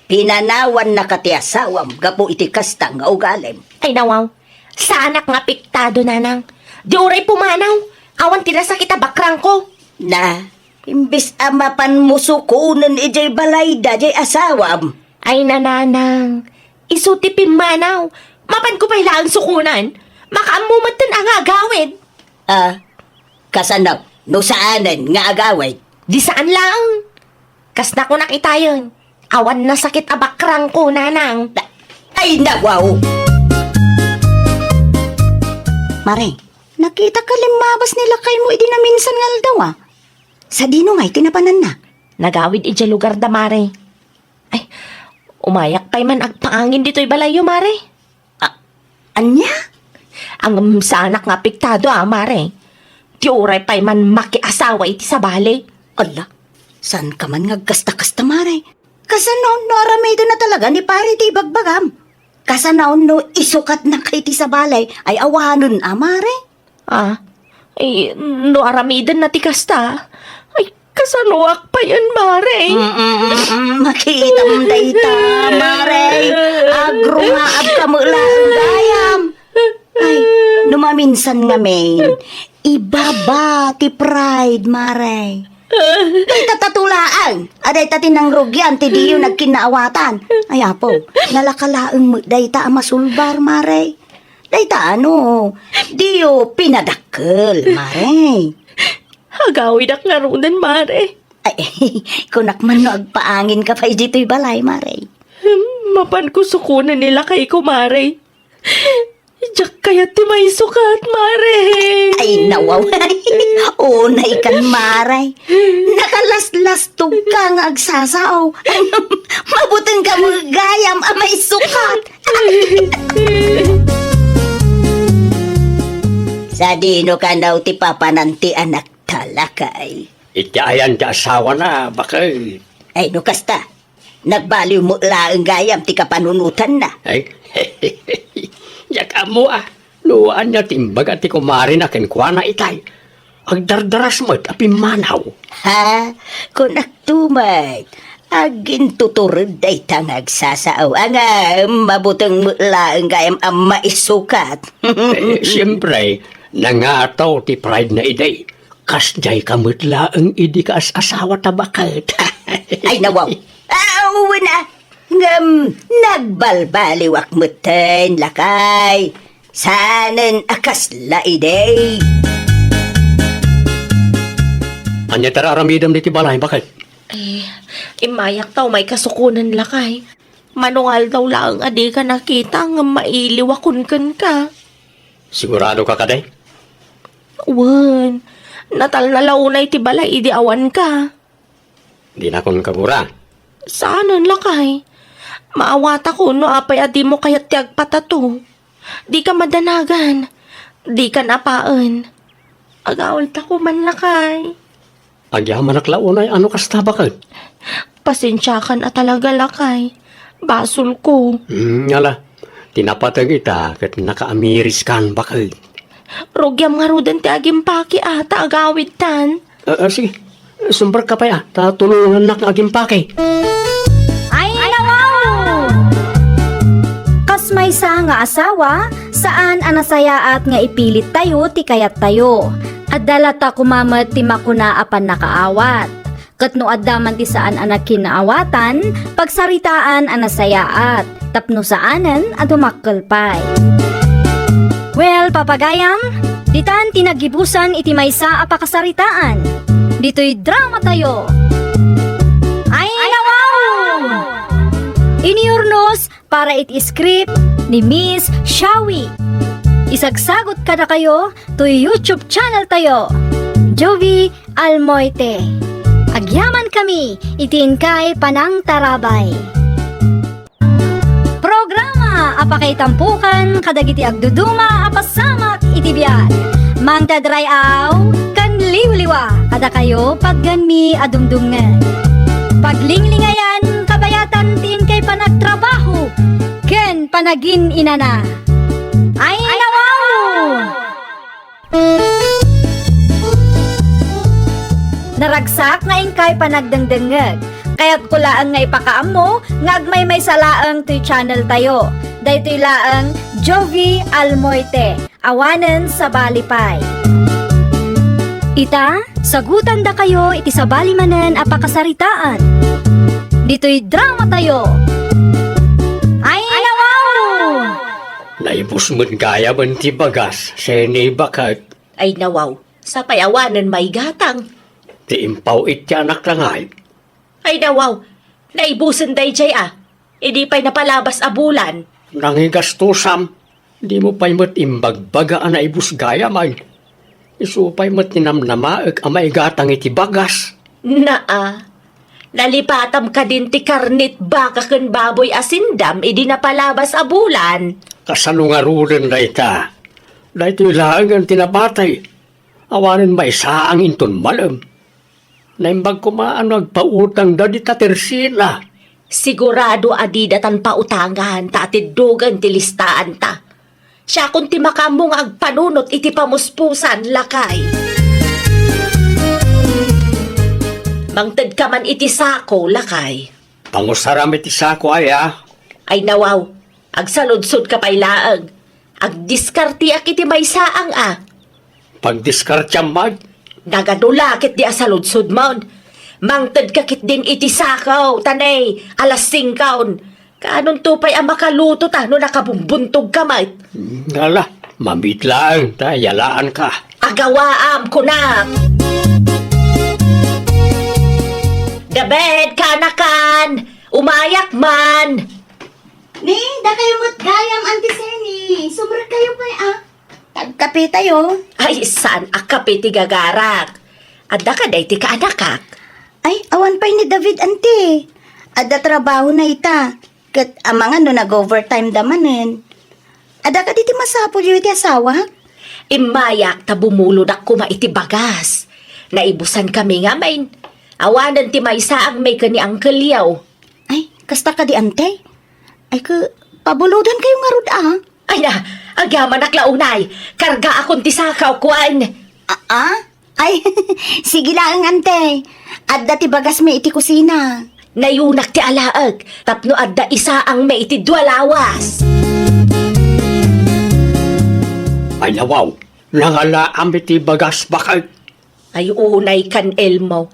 Pinanawannaka ti asawam gapu iti kasta nga ugalim. Ay, nawaw. Saanak nga apektado, nanang. Di uray pumanaw. Awan ti nasakit a bakrangko. Na, imbes a mapanmo sukonen idiay balayda diay asawam. Ay, nanang. Isu ti pimmanaw. Mapanko pay laeng sukonen. Makaammo metten a nga agawid. Ah, kasano? No saanen nga agawid? Di saan laeng. Kas nakunak itayen, awan nasakit a bakrangko, nanang. Ay, nawaw! Mare, nakitak a limmabas ni lakaymo idi naminsan nga aldaw, a. Sadino ngay ti napananna? Nagawid idiay lugarda, mare. Ay, umayak pay man agpaangin ditoy balayyo, mare. A-, ania? Ngem saanak nga apektado, a, mare. Ti uray pay man makiasawa iti sabali. Ala, saanka man nga agkasta-kasta, mare? Kasano no aramidenna talaga ni pare ti ibagbagam? Kasano no isukatnaka iti sabali ay awanen, a, mare? Ah, ay, no aramidenna ti kasta, ay, kasanoak payen, mare? Mm, mm, mm, mm, makitam dayta, mare. Agrungaabka met laeng gayam. Ay, no mami Insan ngamin, ibaba ti pride, Mare. Dayta tatulaang, a dayta ti nangrugian ti diyo nagkinnaawatan. Ay, Apo, nalaka laeng met dayta a masulbar, Mare. Dayta ano, diyo pinadakkel, Mare. Agawidak ngaruden, Mare. Ay, kunak man no agpaangin ka pay ditoy balay, Mare. Hmm, mapan ko sukonen ni lakay ko, Mare. Diak kayat ti maisukat, Mare. Ay, nawaw. Unay kan, Mare. Nakalaslastog ka nga agsasao. Mabuteng ka mo gayam a maisukat. Sadino kano ti papanan ti anak ta, lakay? Iti ayan ti asawana, baket. Ay, no kasta, nagbaliw met laeng gayam ti kapanunotanna. Ay, diak ammo a no ania ti imbaga ti kumarena kenkuana itay. Agdardaras met a pimmanaw. Ha? Kunakto met, agintutured dayta nga agsasao. Ngem mabuteng met laeng gayam a maisukat. Eh, siempre, nangataw ti pride na idi. Kasdiay ka met laeng idi ka as-asawa ta baket. Ay, nawaw. Ah, wen a. Ngem, nagbalbaliwak metten, lakay. Saanen a kasla idi. Ania ti ar-aramidem ditoy balay, baket? Eh, immayak ta umay ka sukonen, lakay. Mano nga aldaw laeng a dika nakita ngem mailiwakon kenka. Sigurado ka kadi? Wen, natalna la unay ti balay idi awan ka. Dinakon kagura. Saanen, lakay. Maawatakon no apay a dimo kayat ti agpatato. Dika madanagan. Dika napaen. Agawidtako man, lakay. Agyamanak la unay a no kasta, baket. Pasensiakan a talaga, lakay. Basolko. Hmm, ala. Ti napateg ita ket nakaamiriskan, baket. Rugiam ngaruden ti agimpake a ta agawidtan. Ah, ah, sige. Sumbrek ka pay a, ta tulongannak nga agimpake. Ay, nawaw! Kas maysa nga asawa, saan a nasayaat nga ipilittayo ti kayattayo. Adda latta koma met ti makuna a pannakaawat. Ket no adda man ti saan a nagkinnaawatan, pagsaritaan a nasayaat, tapno saanen a dumakkel pay. Well, papagayam, ditan ti naggibusan iti maysa a pakasaritaan. Ditoy dramatayo. Ay, nawaw! Iniurnos para iti script ni Miss Shawi. Isagsagot kadakayo toy YouTube channel tayo, Jovie Almoite. Agyaman kami iti inkay panangtarabay. Programa a pakaitampokan kadagiti agduduma a pasamak iti biag. Mangted ray-aw ken liwliwa kadakayo patgenmi a dumdumngeg. Paglinglingayan kabayatan ti inkay panagtrabaho ken panagin-inana. Ay, nawaw! Naragsak nga inkay panagdengdengngeg. Kayatko laeng nga ipakaammo nga agmaymaysa laeng toy channel tayo. Daytoy laeng Jovie Almoite. Awanen sabali pay. Ita, sagutandakayo iti sabali manen a pakasaritaan. Ditoy dramatayo. Ay, nawaw! Naibus met gayamen ti bagas, Seni, baket. Ay, nawaw, sapay awanen maigatang. Ti impaw iti anak ta ngay. Ay, nawaw, naibusen daydiay a. Idi pay napalabas a bulan. Nangigastusam, dimo pay met imbagbaga a naibus gayam ay. Isu pay met ti namnamaek a maigatang iti bagas. Naa, nalipatam kadin ti karnit baka ken baboy a sindam idi napalabas a bulan. Kasano ngaruden dayta? Daytoy laengen ti napatay. Awanen maisaang inton malem. Naimbag koma a no agpautangda dita Tersina. Sigurado a dida tan pautangan ta atiddogen ti listaanta. Siakon ti makaammo nga agpanunot iti pamuspusan, lakay. Mangted ka man iti sako, lakay. Pangusaram iti sako, aya? Ay, nawaw, agsaludsod ka pay laeng. Agdiskarteak iti maysaang a. Pagdiskarteam met. Nagadu la ketdi a saludsodmon. Mangtedka ketdin iti sakaw, ta ne, alas singkon. Kaanonto pay a makalutota no nakabumbuntogka met? Ala, mamit laeng ta yalaanka. Agawaam, kunak! David, kaanakan! Umayak man! Ni, dakayo met gayam, Auntie Seni. Sumrekkayo pay, a. Agkapetayo. Ay, saan a kape ti gagarak? Adda kadi ti kaanakak? Ay, awan pay ni David, Auntie. Adda trabahona ita. Ket amangan no nag-overtime da manen. Adda kadi ti masapulyo iti asawak? Immayak ta bumulodak koma iti bagas. Naibusan kami ngamin. Awanen ti maysaang met ken ni Uncle Leo. Ay, kasta kadi, Auntie? Ay, ke, pabulodankayo ngarud, a. Ay na, agyamanak la unay. Kargaakon ti sakaw, kuan. A, a? Ay, sige laeng, Auntie. Adda ti bagasmi iti kusina. Nayunak ti alaek, tapno adda isaangmi iti dua lawas. Ay, nawaw. Nangalaam iti bagas, baket. Ay, unay kan Elmo.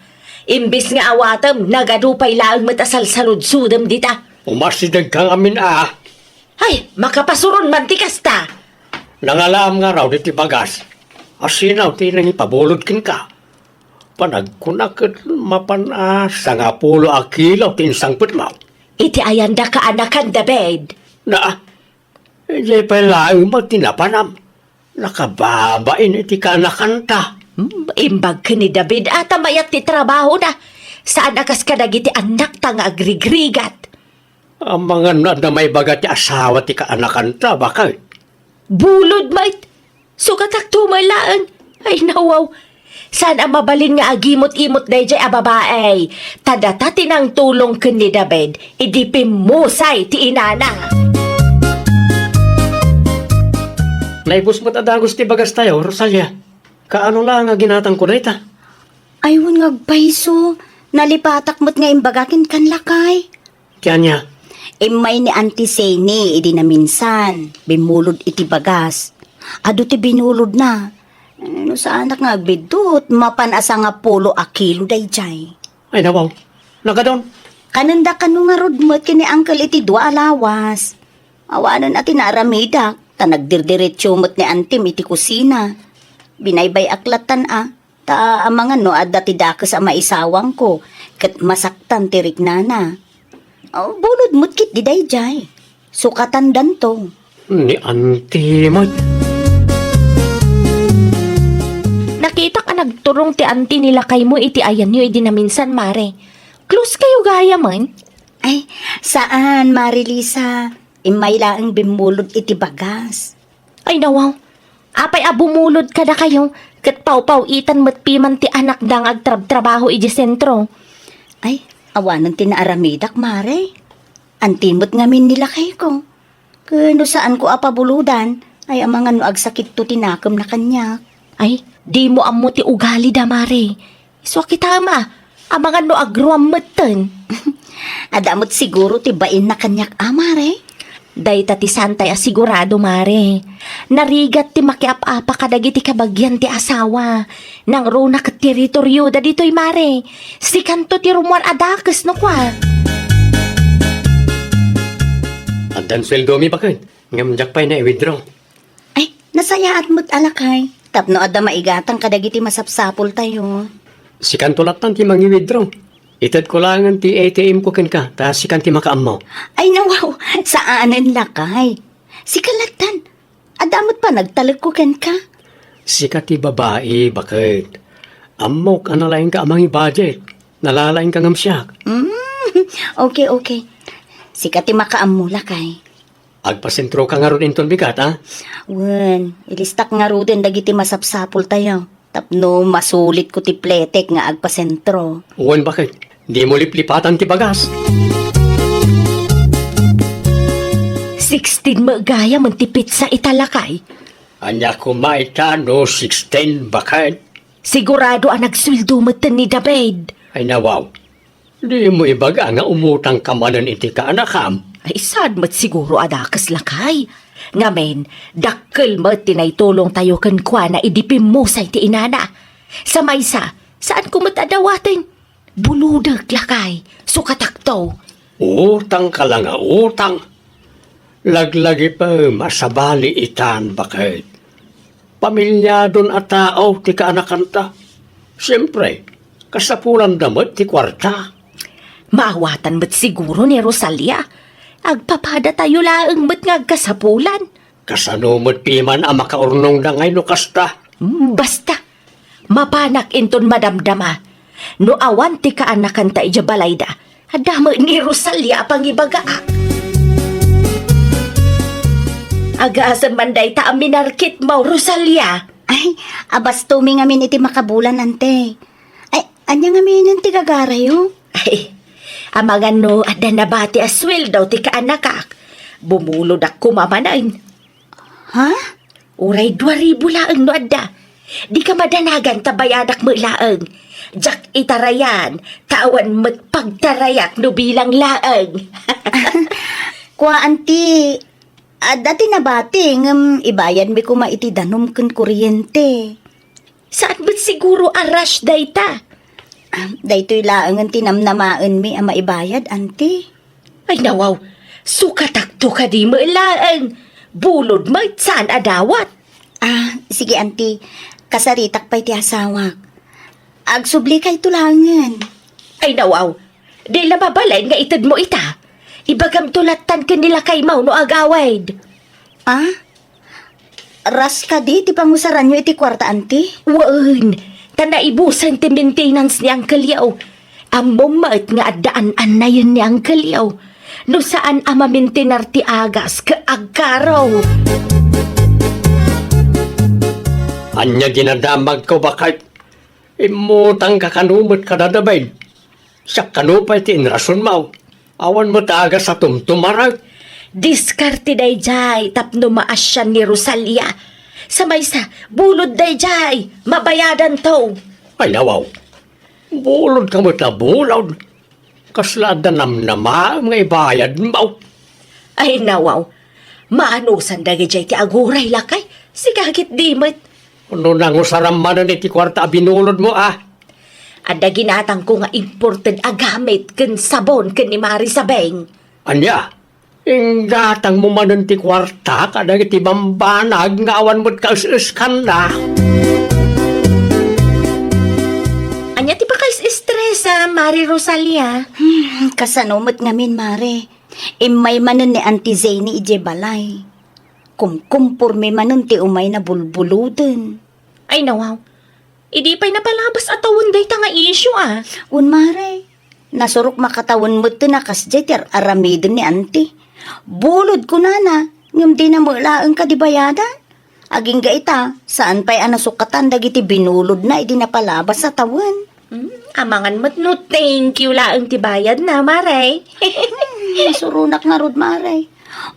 Imbes nga awatem, nagadu pay laeng met a salsaludsodem dita. Umasidegka ngamin, a. Ay, makapasuron man ti kasta. Nangalaam ngarud iti bagas. Asinaw ti nangipabulod kenka? Panagkunak ket mapan a sangapulo a kilo ti insangpetmo. Iti ayanda kaanakan, David. Na, idiay pay laeng met ti napanam. Nakababain iti kaanakanta. Hmm, imbag ken ni David a ta mayat ti trabahona. Saan a kas kadagiti annakta nga agrigrigat. Amangan no adda maibaga ti asawa ti kaanakanta, baket. Bulod met. Sukatakto met laeng. Ay, nawaw. Saan a mabalin nga agimot-imot daydiay a babai. Ta data ti nangtulong ken ni David idi pimmusay ti inana. Naibus met a dagus ti bagastayo, Rosalia. Kaano la nga ginatangko dayta? Ay, wen nga agpayso. Nalipatak met nga imbaga kenka, lakay. Ti ania? Immay ni Auntie Seni idi naminsan, bimmulod iti bagas. Adu ti binulodna. No saanak nga agbiddut, mapan a sangapulo a kilo daydiay. Ay, nawaw. Nagadon. Kanenda kano ngarud met ken ni Uncle iti dua a lawas. Awanen a ti naaramidak, ta nagdirdiretso met ni Antim iti kusina. Binaybay-ak lattan a. Ta amangan no adda ti dakes a maisawangko, ket masaktan ti riknana. Oh, bulod met ketdi daydiay. Sukatandanto. Ni Auntie met. Nakitak a nagturong ti auntie ni lakaymo iti ayanyo idi naminsan, Mare. Close kayo gayamen? Ay, saan, Mare Lisa. Immay laeng bimmulod iti bagas. Ay, nawaw. Apay a bumulod kadakayo, ket pawpaw-itan met piman ti anakda nga agtrabtrabaho idiay sentro. Ay, awanen ti naaramidak, Mare. Anti met ngamin ni lakayko. Ken no saanko a pabulodan, ay amangan no agsakitto ti nakemna kaniak. Ay, dimo ammo ti ugalida, Mare. Isu a kitam a, amangan no agruam metten. Adda met siguro ti bainna kaniak a, Mare. Dayta ti saantay a sigurado, Mare. Narigat ti makiap-apa kadagiti kabagian ti asawa. Nangruna ket teritorioda ditoy, Mare. Sikanto ti rummuar a dakes no kua. Addan sueldomi, baket. Ngem diak pay nai-withdraw. Ay, nasayaat met a lakay. Tapno adda maigatang kadagiti masapsapultayo. Sikanto lattan ti mangi-withdraw. Itedko laengen ti A T M ko kenka, ta sikan ti makaammo. Ay, nawaw, saanen lakay. Sika lattan. Adda met panagtalekko kenka. Sika ti babai, baket. Ammok a nalaingka a mangi-budget. Nalalaingka ngem siak. Mm, okay, okay. Sika ti makaammo lakay. Agpasentroka ngarud inton bigat, a? Wen, ilistak ngaruden dagiti masapsapultayo tapno masulitko ti pletek nga agpasentro. Wen, baket. Dimo liplipatan ti bagas. Sixteen met gayamen ti petsa ita, lakay. Ania koma ita no sixteen, baket? Sigurado a nagsueldo metten ni David. Ay, nawaw. Dimo ibaga nga umutangka manen iti kaanakam? Ay, saan met siguro a dakes, lakay. Ngamin, dakkel met ti naitulongtayo kenkuana idi pimmusay ti inana. Sa maysa, saanko met a dawaten. Bulodek, lakay. Sukatakto. Utang ka la nga utang. Laglagipem a sabali itan, baket. Pamilyadon a tao ti kaanakanta. Siempre, kasapulanda met ti kuarta. Maawatan met siguro ni Rosalia. Agpapadatayo laeng met nga agkasapulan. Kasano met piman a makaurnongda ngay no kasta? Hmm, basta. Mapanak inton madamdama. No awan ti kaanakanta idiay balayda, adda met ni Rosalia a pangibagaak. Agasem man dayta a minarkitmo, Rosalia. Ay, abastomi ngamin iti makabulan, ante. Ay, ania ngaminen ti gagarayo? Ay, amangan no adda nabati a sueldo ti kaanakak. Bumulodak koma manen. Ha? Uray dua ribu laeng no adda. Dika madanagan ta bayadak met laeng. Diak itarayan, ta awan met pagtarayak no bilang laeng. Kua, anti, adda ti nabati, ngem ibayadmi koma iti danum ken kuryente. Saan met siguro a rush dayta? Ah, daytoy laengen ti namnamaenmi a maibayad, anti. Ay, nawaw, sukatakto kadi met laeng. Bulod met saan a dawat. Ah, sige, anti. Kasaritak pay ti asawak. Agsublikayto laengen. Ay, nawaw, di la mabalin nga itedmo ita. Ibagamto lattan ken ni lakaymo no agawid. Ah? Ras kadi ti pangusaranyo iti kuarta, anti? Wen, ta naibusen ti maintenance ni Uncle Yao. Ammom met nga adda an-annayen ni Uncle Yao. No saan a mamintinar ti agas ket agkaro. Ania dinadamagko, baket? Immutangka kano met kadadaben. Siak kano pay ti inrasonmo. Awan met agas a tumtumarek. Diskarte daydiay tapno maasian ni Rosalia. Sa maysa, bulod daydiay, mabayadanto. Ay, nawaw. Bulod ka met a bulod. Kasla adda namnamaem nga ibayadmo. Ay, nawaw. Maanusan dagidiay ti aguray, lakay. Sika ketdi met. No nangusaram manen iti kuarta a binulodmo, a? Adda ginatangko nga imported a gamit ken sabon ken ni Mari Sabeng. Ania? Inggatangmo manen ti kuarta kadagiti bambanag nga awan met kaes-eskanna. Ania ti pakaes-estresa, Mari Rosalia? Hmm, kasano met ngamin, Mare? Immay manen ni Auntie Zeni idiay balay. Kumkumpormi manen ti umayna bulbuloden. Ay, nawaw. Idi pay napalabas a tawen dayta nga isyu, a? Wen, Mare. Nasurok makatawen metten a kasdiay ti ar-aramiden ni Auntie. Bulod kunana, ngem dina met laeng kadi bayadan. Agingga ita, saan pay a nasukatan dagiti binulodna idi napalabas a tawen. Hmm, amangan met no thank you laeng ti bayadna, Mare. Hmm, nasuronak ngarud, Mare.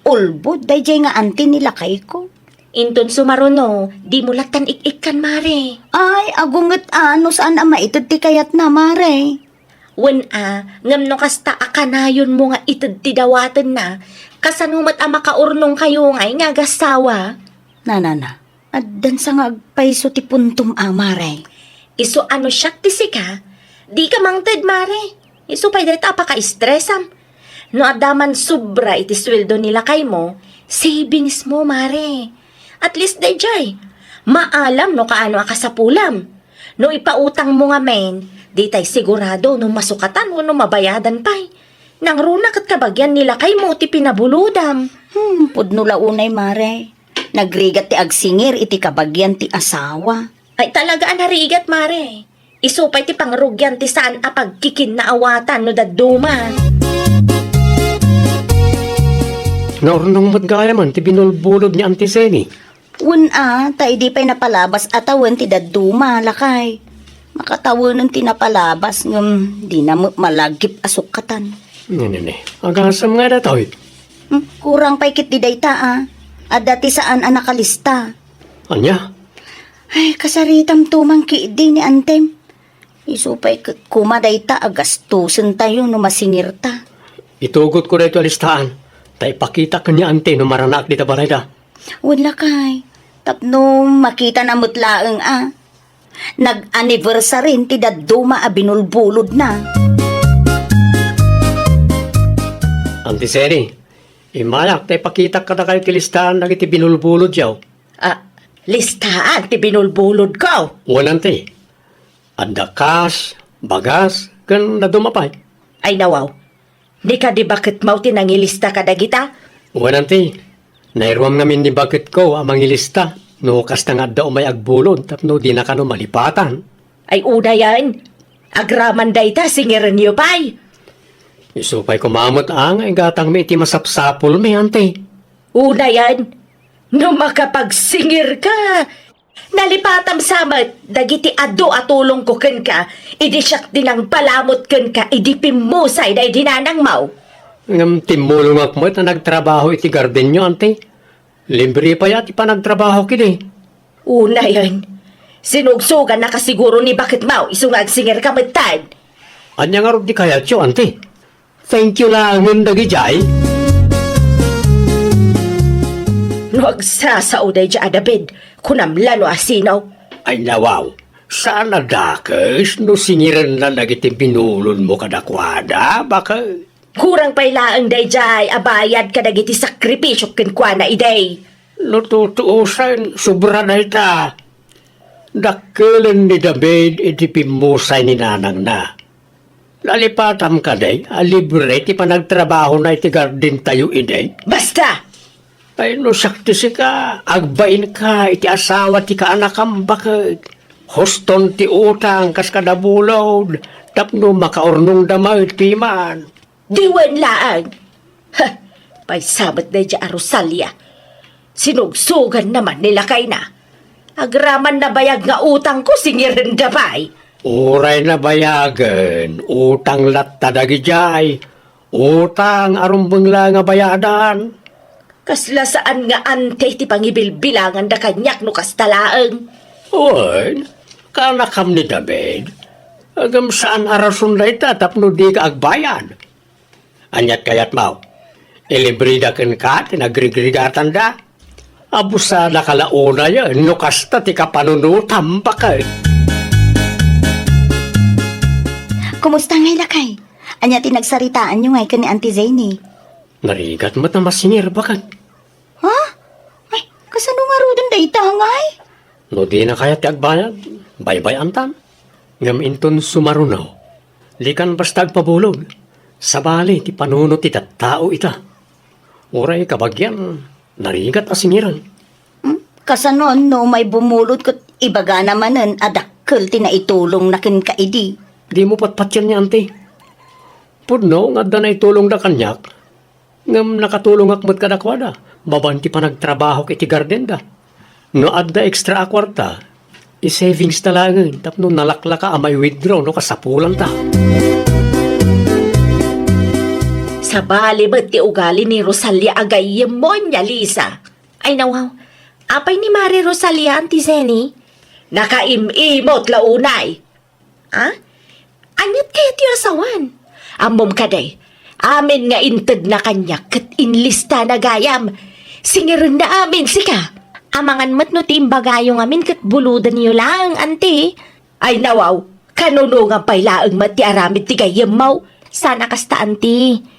Ulbod daydiay nga Auntie ni lakayko. Inton sumaruno, dimo lattan ik-ikkan, Mare. Ay, agunget a, no saan a maited ti kayatna, Mare. Wen a, ngem no kasta a kanayonmo nga ited ti dawatenna, kasano met a makaurnongkayo ngay nga agassawa? Nanana, addan sa nga agpayso ti puntom a, Mare. Isu a no siak ti sika, dika mangted, Mare. Isu pay dayta a pakaestresam. No adda man sobra iti sueldo ni lakaymo, savingsmo, Mare. At least daydiay, maalam no kaano a kasapulam. No ipautangmo ngamin, ditay sigurado no masukatan wenno mabayadan pay. Nangruna ket kabagian ni lakaymo ti pinabulodam. Hmm, pudno la unay, Mare. Nagrigat ti agsingir iti kabagian ti asawa. Ay, talaga a narigat, Mare. Isu pay ti pangrugian ti saan a pagkikinnaawatan no dadduma. Naurnong met gayamen ti binulbulod ni Auntie Zeni. Wen a, ta idi pay napalabas a tawen ti dadduma, lakay. Makatawenen ti napalabas ngem dina met malagip a sukkatan. Nene, agasem nga datoy. Hmm, kurang pay ketdi dayta, a. Adda ti saan a nakalista. Ania? Ay, kasaritam tumang ketdi ni Antem. Isu pay ket koma dayta a gastusentayo no masingirta. Itugotko daytoy a listaan. Ta ipakitak ken ni Auntie no maranaak dita balayda. Wen, lakay, tapno makitana met laeng a. Nag-anniversary ti dadduma a binulbulodna. Auntie Jenny, immayak ta ipakitak kadakayo ti listaan dagiti binulbulodyo. Ah, listaan ti binulbulodko? Wen, Auntie. Adda kas, bagas, ken dadduma pay. Ay, nawaw. Di kadi baketmo ti nangilista kadagita? Wen, Auntie. Nairuam ngamin ni baketko a mangilista no kasta nga adda umay agbulod tapno dina kano malipatan. Ay, unayen. Agraman dayta, singirenyo pay. Isu pay koma met a nga igatangmi iti masapsapulmi, Auntie. Unayen. No makapagsingirka, nalipatam sa met dagiti adu a tulongko kenka, idi siak ti nangpalamut kenka idi pimmusay daydi nanangmo. Ngem timmulongak met a nagtrabaho iti gardenyo, Auntie. Libre pay a ti panagtrabahok idi. Unayen, sinugsogan nakasiguro ni baketmo isu nga agsingirka metten. Ania ngarud ti kayatyo, Auntie? Thank you laengen dagidiay. No agsasao daydiay a David, kunam la no asino? Ay, nawaw, saan a dakes no singirenna dagiti binulodmo kadakuada, baket? Kurang pay laeng daydiay a bayad kadagiti sakripisiok kenkuana idi. No tutuosen, sobra dayta. Dakkelen ni David iti pimmusay ni nanangna. Nalipatam kadi a libre ti panagtrabahona iti gardentayo idi? Basta! Ay, no siak ti sika, agbainka iti asawa ti kaanakam, baket. Huston ti utang kas kada bulod, tapno makaurnongda met piman. Di wen laeng. Ha! Pay sa met daydiay a Rosalia. Sinugsoganna man ni lakayna. Agraman nabayag nga utangko, singirenda pay. Uray nabayagen, utang latta dagidiay. Utang a rumbeng laeng a bayadan. Kasla saan nga Auntie ti pangibilbilanganda kaniak no kasta laeng. Wen, kaanakam ni David. Ngem saan a rason dayta tapno dika agbayad. Aniat kayatmo? Ilibreda kenka ti nagrigrigatanda? Abusada ka la unayen no kasta ti kapanunotam, baket. Kumusta ngay, lakay? Ania ti nagsaritaanyo ngay ken ni Auntie Jenny? Narigat met a masingir, baket. Ha? Ay, kasano ngaruden dayta ngay? No dina kayat ti agbayad, baybay-antan. Ngem inton sumaruno, dikan basta agpabulod. Sabali ti panunot ti tattao ita. Uray kabagian, narigat a singiran. Hmm? Kasano no umay bumulod ket ibagana manen a dakkel ti naitulongna kenka idi? Dimo patpatien ni Auntie. Pudno nga adda naitulongda kaniak, ngem nakatulongak met kadakuada, babaen ti panagtrabahok iti gardenda. No adda extra a kuarta, i-savings ta laengen tapno nalaklaka a mai-withdraw no kasapulanta. Sabali met ti ugali ni Rosalia a gayyemmo, ania, Lisa? Ay, nawaw. Apay ni Mare Rosalia, Auntie Jenny? Nakaim-imot la unay. Ah? Aniat kayat ti asawan? Ammom kadi, amin nga intedna kaniak ket inlistana gayam. Singirenna amin, sika. Amangan met no ti imbagayo ngamin ket bulodenyo laeng, Auntie. Ay, nawaw, kanunongan pay laeng met ti aramid ti gayyemmo. Saan a kasta, Auntie.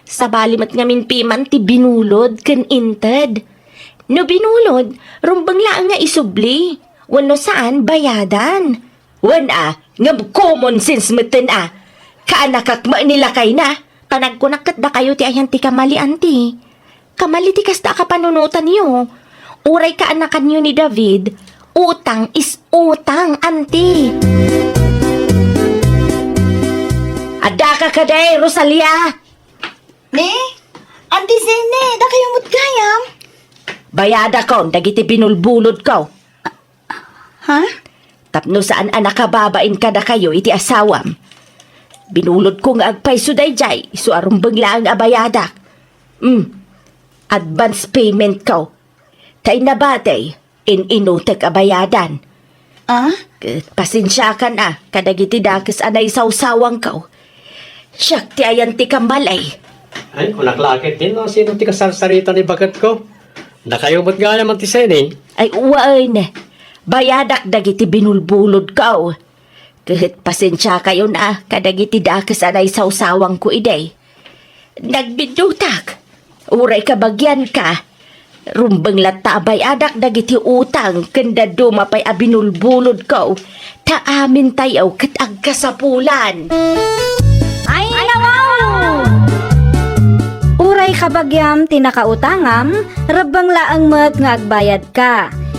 Sabali met ngamin piman ti binulod ken inted. No binulod, rumbeng laeng nga isubli. Wenno saan, bayadan. Wen a, ngem common sense metten a. Kaanakak met ni lakayna. Panagkunak ket dakayo ti ayan ti kamali, Auntie. Kamali ti kasta a kapanunotanyo. Uray kaanakanyo ni David, utang is utang, Auntie. Addaka kadi, Rosalia? Ne? Auntie Jenny, dakayo met gayam? Bayadakon dagiti binulbulodko. Ha? Tapno saan a nakababain kadakayo iti asawam. Binulodko nga agpayso daydiay, isu a rumbeng laeng a bayadak. Hmm. Advance payment ko. Ta inna batay, in-inutek a bayadan. Ah? Ket pasensiakan a, kadagiti dakes a naisawsawangko. Siak ti ayan ti kamali. Ay, kunak la ket din, no? Sino ti kasarsarita ni baketko? Dakayo met gayam ti seni? Ay, wen. Bayadak dagiti binulbulodko. Ket pasensiakayon a kadagiti dakes a naisawsawangko idi. Nagbiddutak. Uray kabagianka. Rumbeng latta a bayadak dagiti utang ken dadduma pay a binulbulodko. Ta amintayo ket agkasapulan. Ay, nawaw! Uray kabagiam ti nakautangam, rebbeng laeng met nga agbayadka.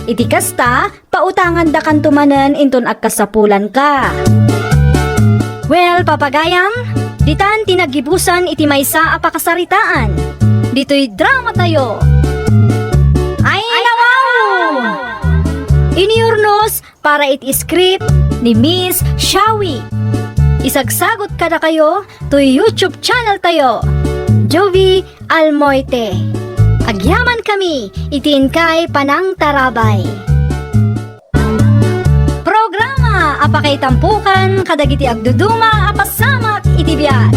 Iti kasta, pautangandakanto manen inton agkasapulanka. Well, papagayam, ditan ti naggibusan iti maysa a pakasaritaan. Ditoy dramatayo. Ay, nawaw! Iniurnos para iti script ni Miss Shawi. Isagsagot kadakayo toy YouTube channel tayo, Jovi Almoite. Agyaman kami iti inkay panangtarabay. Programa a pakaitampukan kadagiti agduduma a pasamak iti biag.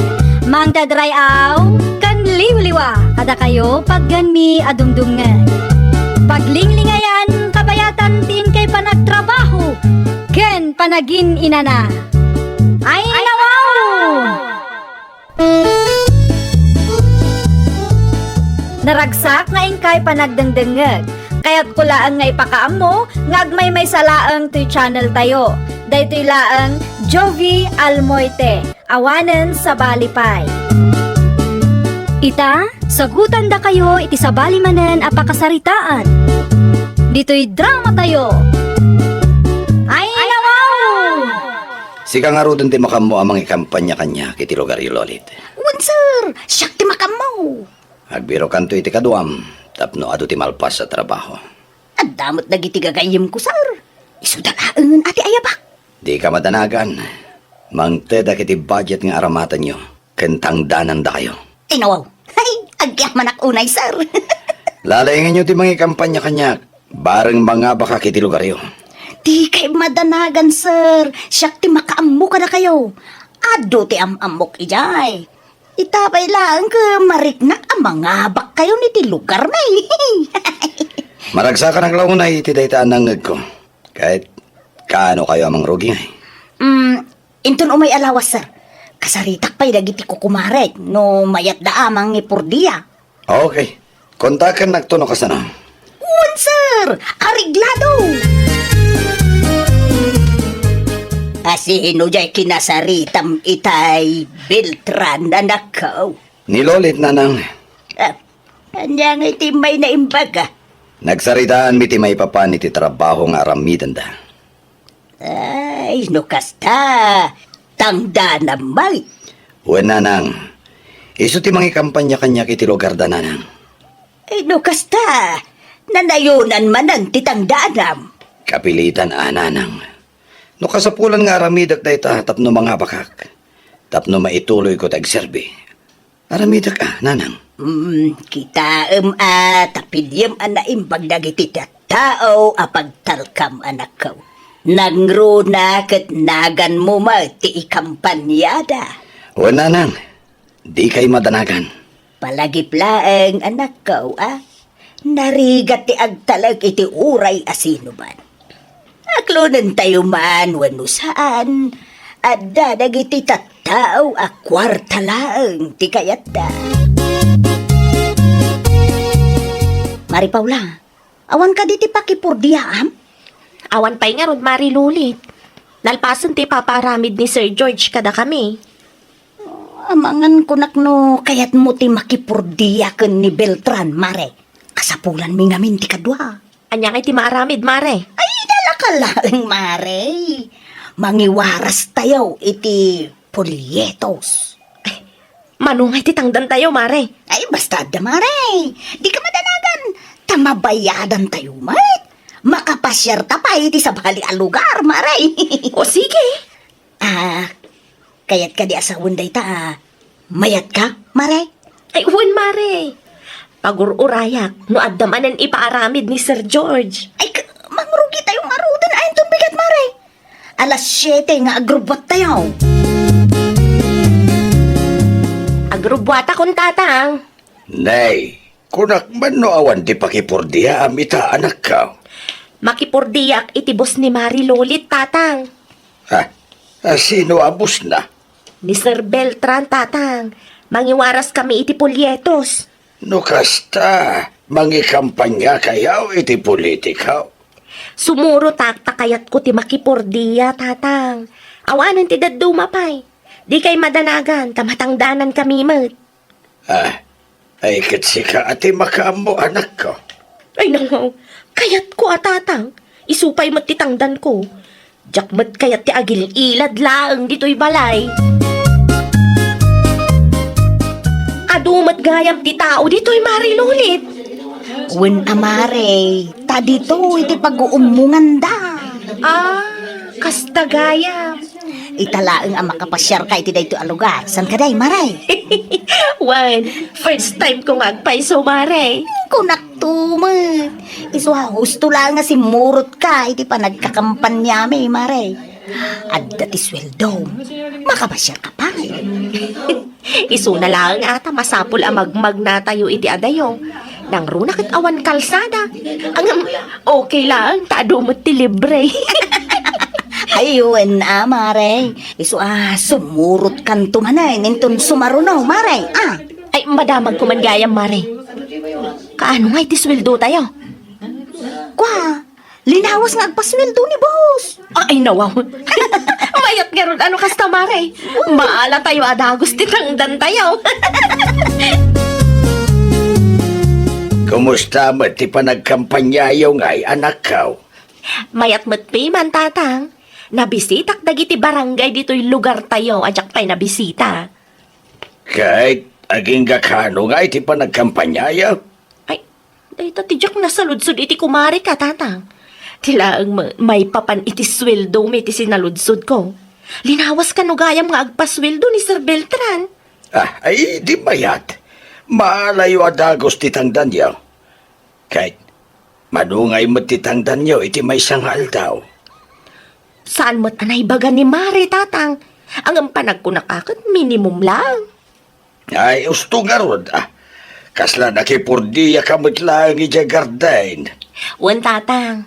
Mangdadray-aw ken liwliwa kadakayo pagganmi a dumdumngeg. Paglinglingayan kabayatan ti inkay panagtrabaho ken panagin-inana. Ay, nawaw! Naragsak nga inkay panagdengdengngeg. Kayatko laeng nga ipakaammo nga agmaymaysa laeng toy channel tayo. Daytoy laeng Jovi Almoite, awanen sabali pay. Ita, sagutandakayo iti sabali manen a pakasaritaan. Ditoy dramatayo. Ay, nawaw! Sika ngaruden ti makaammo a mangikampania kaniak iti lugaryo, Lolit. Wen, sir. Siak ti makaammo. Agbirokanto iti kaduam tapno adu ti malpas a trabaho. Adda met dagiti gagayyemko, sir. Isuda laengen a ti ayabak. Dika madanagan. Mangtedak iti budget nga aramatenyo ken tangdanandakayo. Ay, nawaw. Ay, agyamanak unay, sir. Lalaingenyo ti mangikampania kaniak. Bareng mangabakak iti lugaryo. Dikay madanagan, sir. Siak ti makaammo kadakayo. Adu ti am-ammok idiay. Ita pay laeng ket mariknak a mangabakkayon iti lugarmi. Maragsakanak la unay iti dayta a nangngegko. Ket kaano kayo a mangrugi? Mm, inton umay a lawas, sir. Kasaritak pay dagiti kukumarek no mayatda a mangipurdia. Okay. Kontakennakto no kasano. Wen, sir! Areglado! Asino jay kinasaritam itay, Beltran, anakko? Ni Lolit, nanang. Ah, ania ngay ti immayen a imbaga? Nagsaritaanmi ti maipapan iti trabaho nga aramidenda. Ay, no kasta, tangdanam met. Wen, nanang. Isu ti mangikampania kaniak iti lugarda, nanang. Ay, no kasta, nanayonan manen ti tangdanam. Kapilitan a, nanang. No kasapulan nga aramidek dayta tapno mangabakak, tapno maituloyko ti agserbi. Aramidek a, nanang. Mm, kitaem a ta piliem a naimbag dagiti tattao a pagtalkam, anakko. Nangruna ket naganmo met ti ikampaniada. Wen, nanang, dikay madanagan. Palagip laeng, anakko, a. Narigat ti agtalek iti uray a sinuman. Aklonentayo man wenno saan, adda dagiti tattao a kuarta laeng ti kayatda. Mari Paula, awan kadi ti pakipurdiaam? Awan pay ngarud, Mari Lolit. Nalpasen ti ipapaaramid ni Sir George kadakami. Amangan kunak no kayatmo ti makipurdia ken ni Beltran, Mare. Kasapulanmi ngamin ti kadua. Ania ngay ti maaramid, Mare? Ay, dalaka laeng, Mare. Mangiwaras tayo iti polyetos. Ay, mano ngay ti tangdantayo, Mare? Ay, basta adda, Mare. Dika madanagan. Ta mabayadantayo met. Makapasiarta pay iti sabali a lugar, Mare. O, sige. Ah, kayat kadi a sawen dayta, ah, mayatka, Mare? Ay, wen, Mare. Pagur-urayak no adda manen ipaaramid ni Sir George. Ay, k-, mangrugi tayo ngaruden, ay, inton bigat, Mare. Alas siete nga agrubbuat tayo. Grubuatakon, Tatang. Nay, kunak man no awan ti pakipurdiaam ita, anakko. Makipurdiaak iti boss ni Mari Lulit, Tatang. Ha? A, sino a boss na? Ni Sir Beltran, Tatang. Mangiwaras kami iti polyetos. No kasta, mangikampanya kayo iti politika? Sumurotak ta kayatko ti makipurdia, Tatang. Awanen ti dadduma pay. Dikay madanagan, ta matangdanan kami met. Ah, ay ket sika a ti makaammo, anakko. Ay, nawaw. Kayatko a, Tatang. Isu pay met ti tangdanko. Diak met kayat ti agil-ilad laeng ditoy balay. Adu met gayam ti tao ditoy, Mari Lulit. Wen a, Mare, ta ditoy ti pag-uummonganda. Ah, kasta gayam. Ita laeng a makapasiarka iti daytoy a lugar. Saan ka, day, Mare? Wen, first time ko nga agpayso, Mare. Kunak to met. Isu a husto laeng nga simmurotka iti panagkakampanyami, Mare. Adda ti sueldom. Makapasiarka pay. Isuna laeng a ta masapul a magmagnatayo iti adayo. Nangruna ket awan kalsada. Ngem, okay laeng ta adu met ti libre. Ay, wen a, Mare. Isu a sumurotkanto manen inton sumaruno, Mare. Ah. Ay, madamagko man gayam, Mare. Kaano nga iti sueldotayo? Kua, linawas nga agpasueldo ni boss. Ay, nawaw. Mayat ngarud a no kasta, Mare. Maalatayo a dagus ti tangdantayo. Kumusta met ti panagkampanyayo ngay, anakko? Mayat met piman, Tatang. Nabisitak dagiti barangay ditoy lugartayo a diak pay nabisita. Ket agingga kano nga iti panagkampanyayo? Ay, dayta ti diak nasaludsod iti kumareka, Tatang. Ti laeng ma-, maipapan iti sueldomi ti sinaludsodko. Linawas kano gayam nga agpasueldo ni Sir Beltran. Ah, ay, di mayat. Maalayo a dagus ti tangdanyo. Ket, mano ngay met ti tangdanyo iti maysa nga aldaw? Saan met a naibaga ni Mare, Tatang. Ngem panagkunak a ket minimum laeng. Ay, husto ngarud, ah. Kasla nakipurdiaka met laeng idiay garden. Wen, Tatang.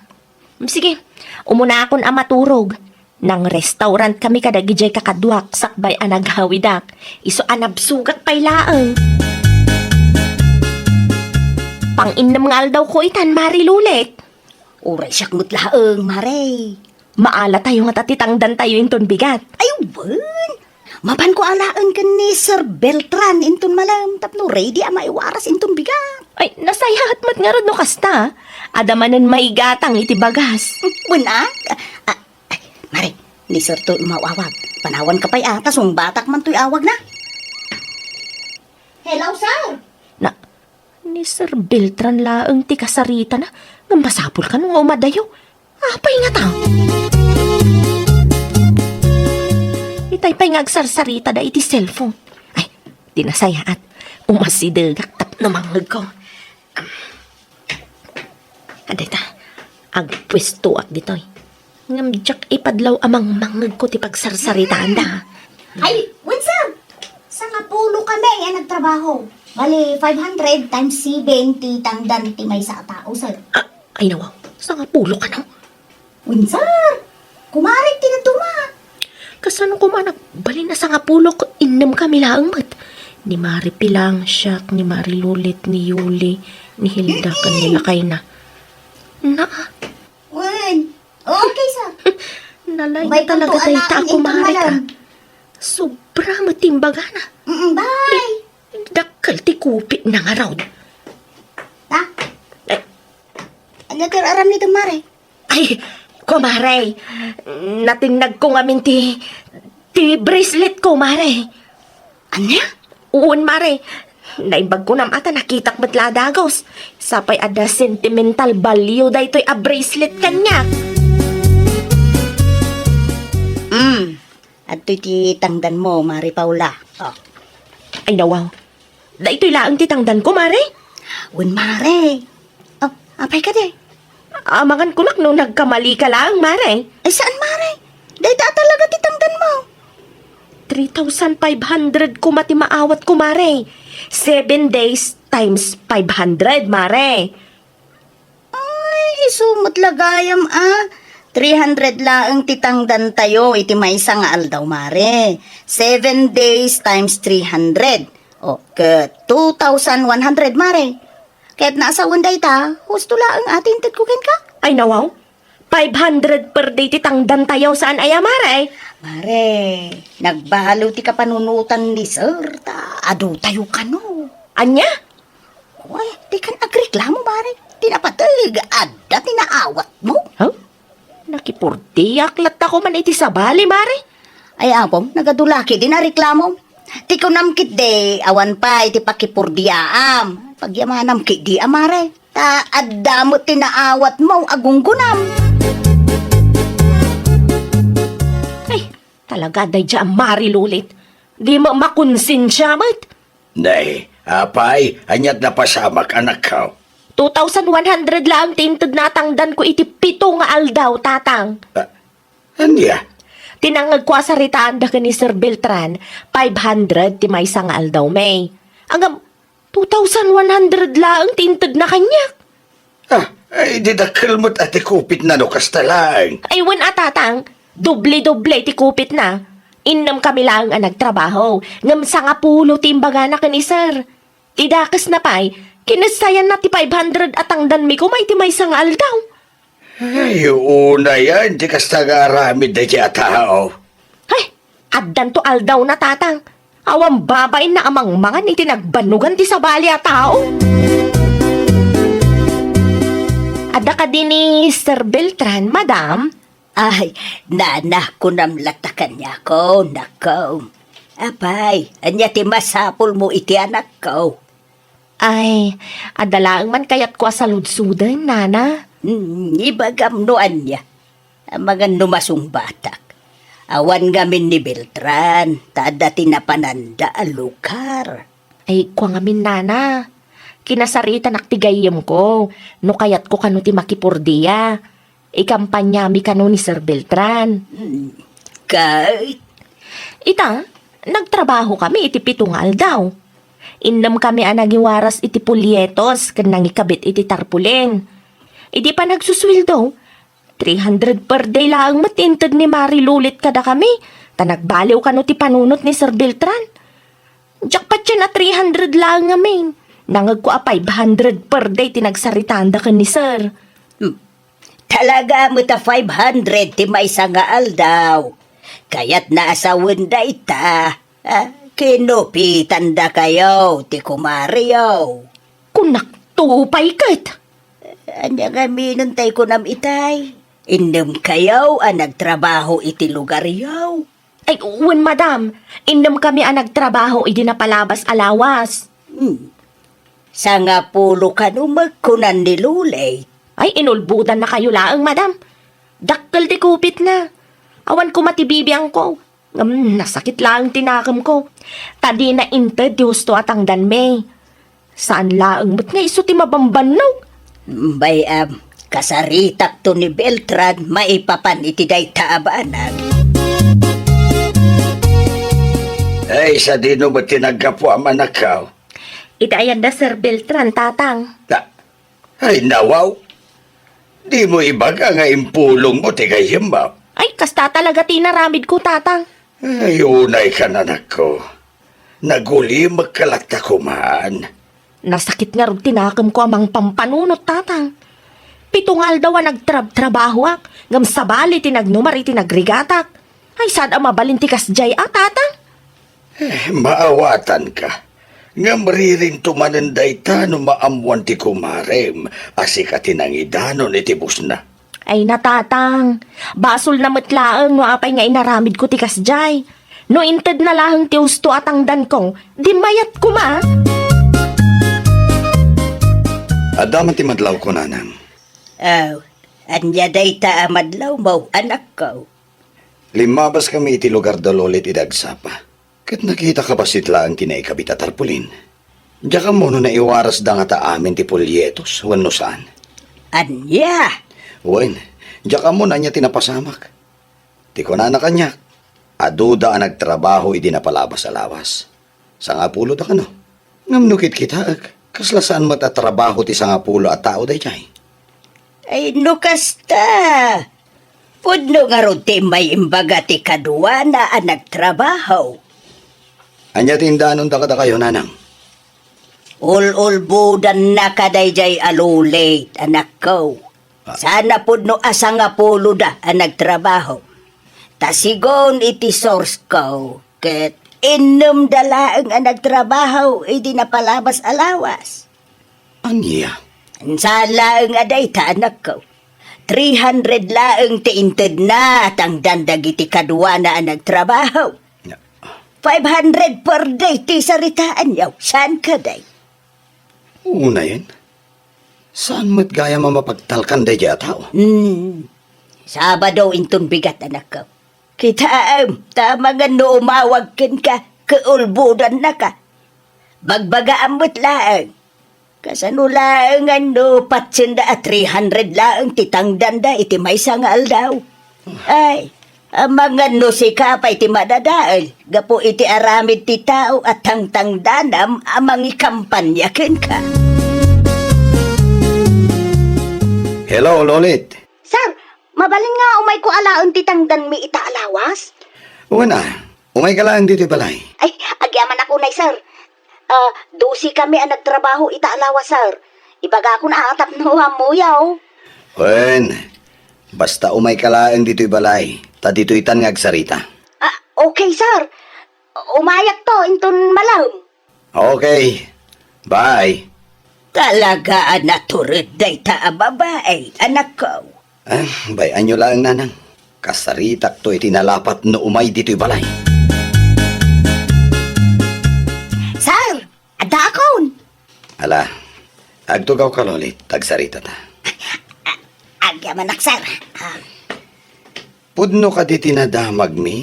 Sige, umunakon a maturog. Nang-restaurant kami kadagidiay kakaduak sakbay a naghawidak. Isu a nabsogak pay laeng. Pang-innem nga aldawko itan, Mare Lulit. Uray siak met laeng, Mare. Maalatayo ngata ti tangdantayo inton bigat. Ay, wen. Mapanko alaen ken ni Sir Beltran inton malem tapno ready a maiwaras inton bigat. Ay, nasayaat met ngarud no kasta. Adda manen maigatang iti bagas. Wen a? Ah, Ay, Mare, ni Sir toy umaw-awag. Panawanka pay a, ta sungbatak man toy awagna. Hello, sir. Na, ni Sir Beltran laeng ti kasaritana, ngem masapul kano nga umadayo. Apay ngata? Itay pay nga agsarsaritada iti cellphone. Ay, di nasayaat. Umasidegak tapno mangngegko. Adda ita, agpuestoak ditoy. Ngem diak ipadlaw a mangmangngegko ti pagsarsaritaanda. Ay, wen, sir! Sangapulo kami a nagtrabaho. Bali, five hundred times seven ti tangdan ti maysa a tao, sir. Ah, ay, nawaw. Sangapulo kano? Wen, sir! Kumarek ti natuma. Kasano koma nagbalin a sangapulo ket innem kami laeng met? Ni Mari Pilang, siak, ni Mari Lulit, ni Yuli, ni Hilda, ken ni lakayna. Naa. Wen. Okay, sir. Nalay talaga dayta a kumarek, ah. Sobra met ti imbagana. Mm, bye. Dakkel ti kupitna ngarud. Ha? Eh. Ania ti aramidem, Mare? Ay, kumare, natingnagko ngamin ti, ti bracelet ko, mare. Ania? Wen, mare. Naimbag ko nam a ta nakitak met la a dagos. Sapay adda sentimental value daytoy a bracelet kaniak. Mm. Adtoy ti tangdanmo, Mare Paula. Oh. Ay, nawaw. Daytoy laeng ti tangdanko, mare. Wen, mare. Oh, apay kadi? Amangan kunak no nagkamali ka laeng, mare. Ay, saan, mare? Dayta a talaga ti tangdanmo. Three thousand five hundred koma ti maawatko, Mare. Seven days times five hundred, Mare. Ay, isu met la gayam a. Three hundred laeng ti tangdantayo iti maysa nga aldaw, Mare. Seven days times three hundred. O, ket two thousand one hundred, Mare. Ket naasawen dayta, husto laeng a ti intedko kenka. Ay, nawaw. Five hundred per day ti tangdantayo, saan aya, Mare? Mare, nagbaliw ti kapanunotan ni Sir, ta adutayo kano. Ania? Uy, dikan agreklamo, Mare. Ti napateg, adda ti naawatmo. Huh? Nakipurdiak latta koman iti sabali, Mare. Ay, Apong, nagadu la ketdi nareklamo. Ti kunam ketdi, awan pay ti pakipurdiaam. Pagyamanam ketdi a, Mare. Ta adda met ti naawatmo a gunggonam. Ay, talaga daydiay a Mare Lulit. Di met makonsensia met. Nay, apay, ania't napasamak, anakko? Two thousand one hundred laeng ti intedna a tangdanko iti pito nga aldaw, Tatang. Ah, ania? Ti nangngegko a saritaanda ken ni Sir Beltran, five hundred ti maysa nga aldaw, May. Ngem, two thousand one hundred laeng ti intedna kaniak. Ah, ay, di dakkel met a ti kupitna no kasta laeng. Ay, wen a, Tatang, doble-doble ti kupitna. Innem kami laeng a nagtrabaho, ngem sangapulo ti imbagana ken ni Sir. Ti dakesna pay, kinessayanna ti five hundred a tangdanmi koma iti maysa nga aldaw. Ay, unayen ti kasta nga aramid daydiay a tao. Ay, addanto aldawna, Tatang. Awan babainna a mangmangan iti nagbannogan ti sabali a tao. Adda kadi ni Sir Beltran, Madam? Ay, nana, kunam latta kaniako, anakko. Apay, ania ti masapulmo iti anakko? Ay, adda laeng man kayatko a saludsoden, Nana. Hmm, ibagam no ania. Amangan no masungbatak. Awan ngamin ni Beltran, ta adda ti napananda a lugar. Ay, kua ngamin, Nana. Kinasaritanak ti gayyemko, no kayatko kano ti makipurdia. Ikampaniami kano ni Sir Beltran. Hmm, ket? Ita, nagtrabaho kami iti pito nga aldaw. Innem kami a nangiwaras iti polyetos ken nangikabit iti tarpulin. Idi panagsusueldo, three hundred per day laeng met ti inted ni Mari Lulit kadakami, ta nagbaliw kano ti panunot ni Sir Beltran. Diak patien a three hundred laeng ngamin. Nangegko a five hundred per day ti nagsaritaanda ken ni Sir. Hmm. Talaga met a five hundred ti maysa nga aldaw. Kayatna a sawen dayta. Ah, kinupitandakayo ti kumareyo. Kunakto pay ket. Ania ngamin tay kunam itay? Innemkayo a nagtrabaho iti lugaryo? Ay, wen, madam. Innemkami a nagtrabaho idi napalabas a lawas. Hmm. Sangapulo kano met kunan ni Lulay. Ay, inulbodannakayo laeng, madam. Dakkel ti kupitna. Awan koma ti bibiangko. Ngem nasakit laeng ti nakemko. Ta dina inted ti husto a tangdanmi. Saan laeng met nga isu ti mabambannog. Bay-am, kasaritakto ni Beltran maipapan iti dayta a banag. Ay, sadino met ti naggapuam, anakko? Iti ayan da Sir Beltran, Tatang. Ta-, ay, nawaw. Dimo ibaga nga impulongmo ti gayyemmo. Ay, kasta talaga ti inaramidko, Tatang. Ay, unaykan, anakko. Nagulimekka latta koman. Nasakit ngarud ti nakemko a mangpampanunot, Tatang. Pito nga aldaw a nagtrabtrabahoak, ngem sabali ti nagnumar iti nagrigatak. Ay, saan a mabalin ti kasdiay a, Tatang? Eh, maawatanka. Ngem ririnto manen dayta no maammuan ti kumarem a sika ti nangidanon iti busna. Ay, natatang, basolna met laeng no apay nga inaramidko ti kasdiay. No intedna laeng ti husto a tangdanko, di mayat koma. Adda man ti madlawko, nanang. Aw, ania dayta a madlawmo, anakko? Limmabaskami iti lugar da Lolit idi agsapa. Ket nakitaka bassit laeng ti naikabit a tarpulin. Diak ammo no naiwarasda ngata amin ti polyetos wenno saan. Ania? Wen, diak ammo no ania ti napasamak. Ti kunana kaniak, aduda a nagtrabaho idi napalabas a lawas. Sangapulo da kano. Ngem no kitkitaek, kasla saan met a trabaho ti sangapulo a tao daydiay. Ay, no kasta, pudno ngarud ti immay imbaga ti kaduana a nagtrabaho. Ania ti indanonda kadakayo, nanang? Ul-ulbodannaka daydiay a Lolit, anakko. Ah. Saan a pudno a sangapulo da a nagtrabaho. Ta sigun iti source ko, ket innem da laeng a nagtrabaho idi napalabas a lawas. Ania? Saan laeng a dayta, anakko. Three hundred laeng ti intedna a tangdan dagiti kaduana a nagtrabaho. Five hundred per day ti saritaanyo. Saan kadi? Unayen, saan met gayam a mapagtalkan daydiay a tao? Hmm. Sabado inton bigat, anakko. Kitaem, ta amangan no umawag kenka, ket ulbodannaka. Bagbagaam met laeng. Kasano laeng no patsenda a three hundred laeng ti tangdanda iti maysa nga aldaw? Ay, amangan no sika pay ti madadael gapu iti aramid ti tao a tangtangdanam a mangikampanya kenka. Hello, Lolit. Sir, mabalin nga umayko alaen ti tangdanmi ita a lawas? Wen a, umayka laeng ditoy balay. Ay, agyamanak unay, sir. Ah, dose kami a nagtrabaho ita a lawas, sir. Ibagakon a tapno ammoyo. Wen, basta umayka laeng ditoy balay, ta ditoytan nga agsarita. Ah, okay, sir. Umayakto inton malem. Okay. Bye. Talaga a natured dayta a babai, anakko. Ah, bay-anyo laeng, nanang. Kasaritakto iti nalapat no umay ditoy balay. Sir, addaakon. Ala, agtugawka, Lolit, ta agsaritata. Agyamanak, sir. Ah. Pudno kadi ti nadamagmi?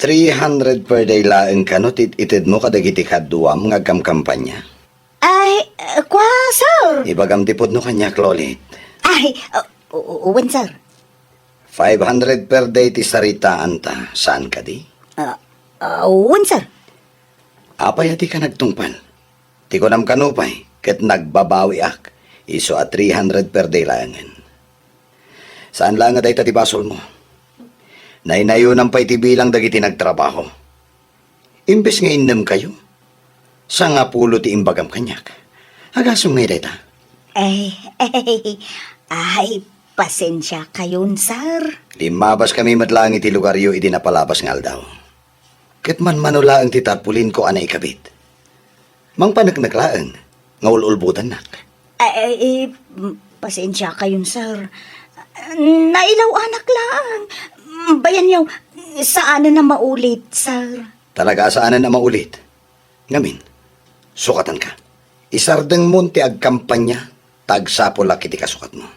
Three hundred per day laeng kano ti itedmo kadagiti kaduam nga agkamkampanya? Ay, eh, kua, sir. Ibagam ti pudno kaniak, Lolit. Ay, uh, u-, u-, wen, sir. Five hundred per day ti saritaanta, saan kadi? Ah, ah, wen, sir. Apay a dika nagtungpal? Ti kunam kano pay, ket nagbabawiak, isu a three hundred per day laengen. Saan laeng a dayta ti basolmo. Naynayonam pay ti bilang dagiti nagtrabaho. Imbes nga innem kayo, sangapulo ti imbagam kaniak. Agasem ngay dayta? Ay, ay, ay, pasensia kayon, sir. Limmabas kami met laeng iti lugaryo idi napalabas nga aldaw. Ket manmano laeng ti tarpulinko a naikabit. Mangpaneknek laeng nga ul-ulbodannak. Ay, ay, eh, m-, pasensia kayon, sir. Nailaw-anak laeng. Bayanyo, saanen a maulit, sir. Talaga a saanen a maulit. Ngamin, sukatanka. Isardengmon ti agkampanya ta agsapulak iti kasukatmo.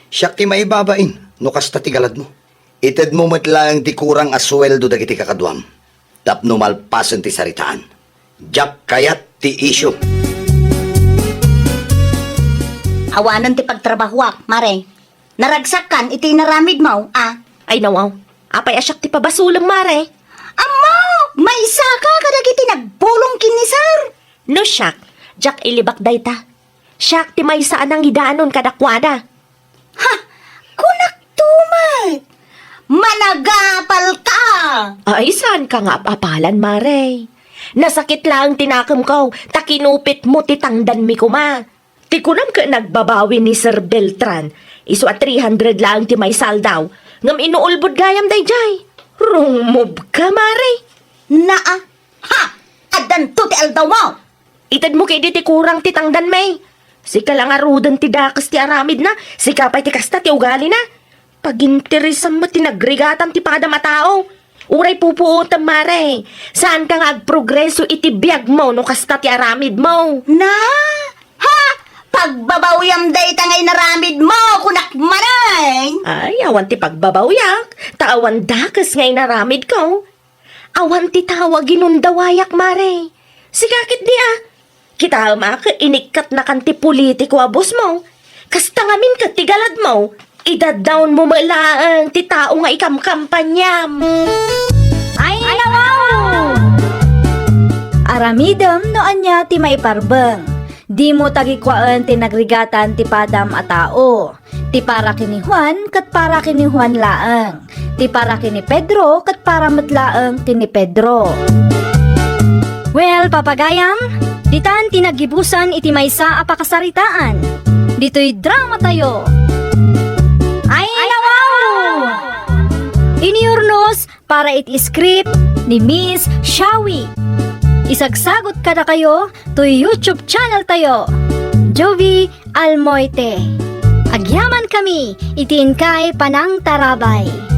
Siak ti maibabain no kasta ti galadmo. Itedmo met laeng ti kurang a sueldo dagiti kakaduam tapno malpasen ti saritaan. Diak kayat ti isyu. Awanen ti pagtrabahuak, Mare. Naragsakkan iti inaramidmo, a? Ay, nawaw. Apay a siak ti pabasolem, Mare? Ammo, maisaka kadagiti nagpulong ken ni Sir. No siak, diak ilibak dayta. Siak ti maysa a nangidanon kadakuada. Ha! Kunakto met! Managapalka! Ay, saanka nga ap-apalan, Mare. Nasakit laeng ti nakemko, ta kinupitmo ti tangdanmi koma. Ti kunam ket nagbabawi ni Sir Beltran, isu a three hundred laeng ti maysa aldaw, ngem inuulbod gayam daydiay. Rungmobka, Mare. Naa, ha! Addanto ti aldawmo! Itedmo ketdi ti kurang ti tangdanmi. Sika la ngaruden ti dakes ti aramidna, sika pay ti kasta ti ugalina. Paginteresan met ti nagrigatan ti padam a tao. Uray pupuotem, Mare. Saanka nga agprogreso iti biagmo no kasta ti aramidmo. Na? Ha? Pagbabawiam dayta nga inaramidmo, kunak manen. Ay, awan ti pagbabawiak, ta awan dakes nga inaramidko. Awan ti tao a ginundawayak, Mare. Sika ketdi a. Kitaem a ket inikkatnakan ti politiko a bossmo. Kasta ngamin ket ti galadmo, idaddawnmo met laeng ti tao nga ikamkampaniam. Aramidem no ania ti maiparbeng. Dimo tagikuaen ti nagrigatan ti padam a tao. Ti para ken ni Juan ket para ken ni Juan laeng. Ti para ken ni Pedro ket para met laeng ken ni Pedro. Well, papagayam, ditan ti naggibusan iti maysa a pakasaritaan. Ditoy dramatayo. Ay, nawaw! Inurnos para iti script ni Miss Shawi. Isagsagot kadakayo toy YouTube channel tayo, Jovie Almoite. Agyaman kami iti inkay panangtarabay.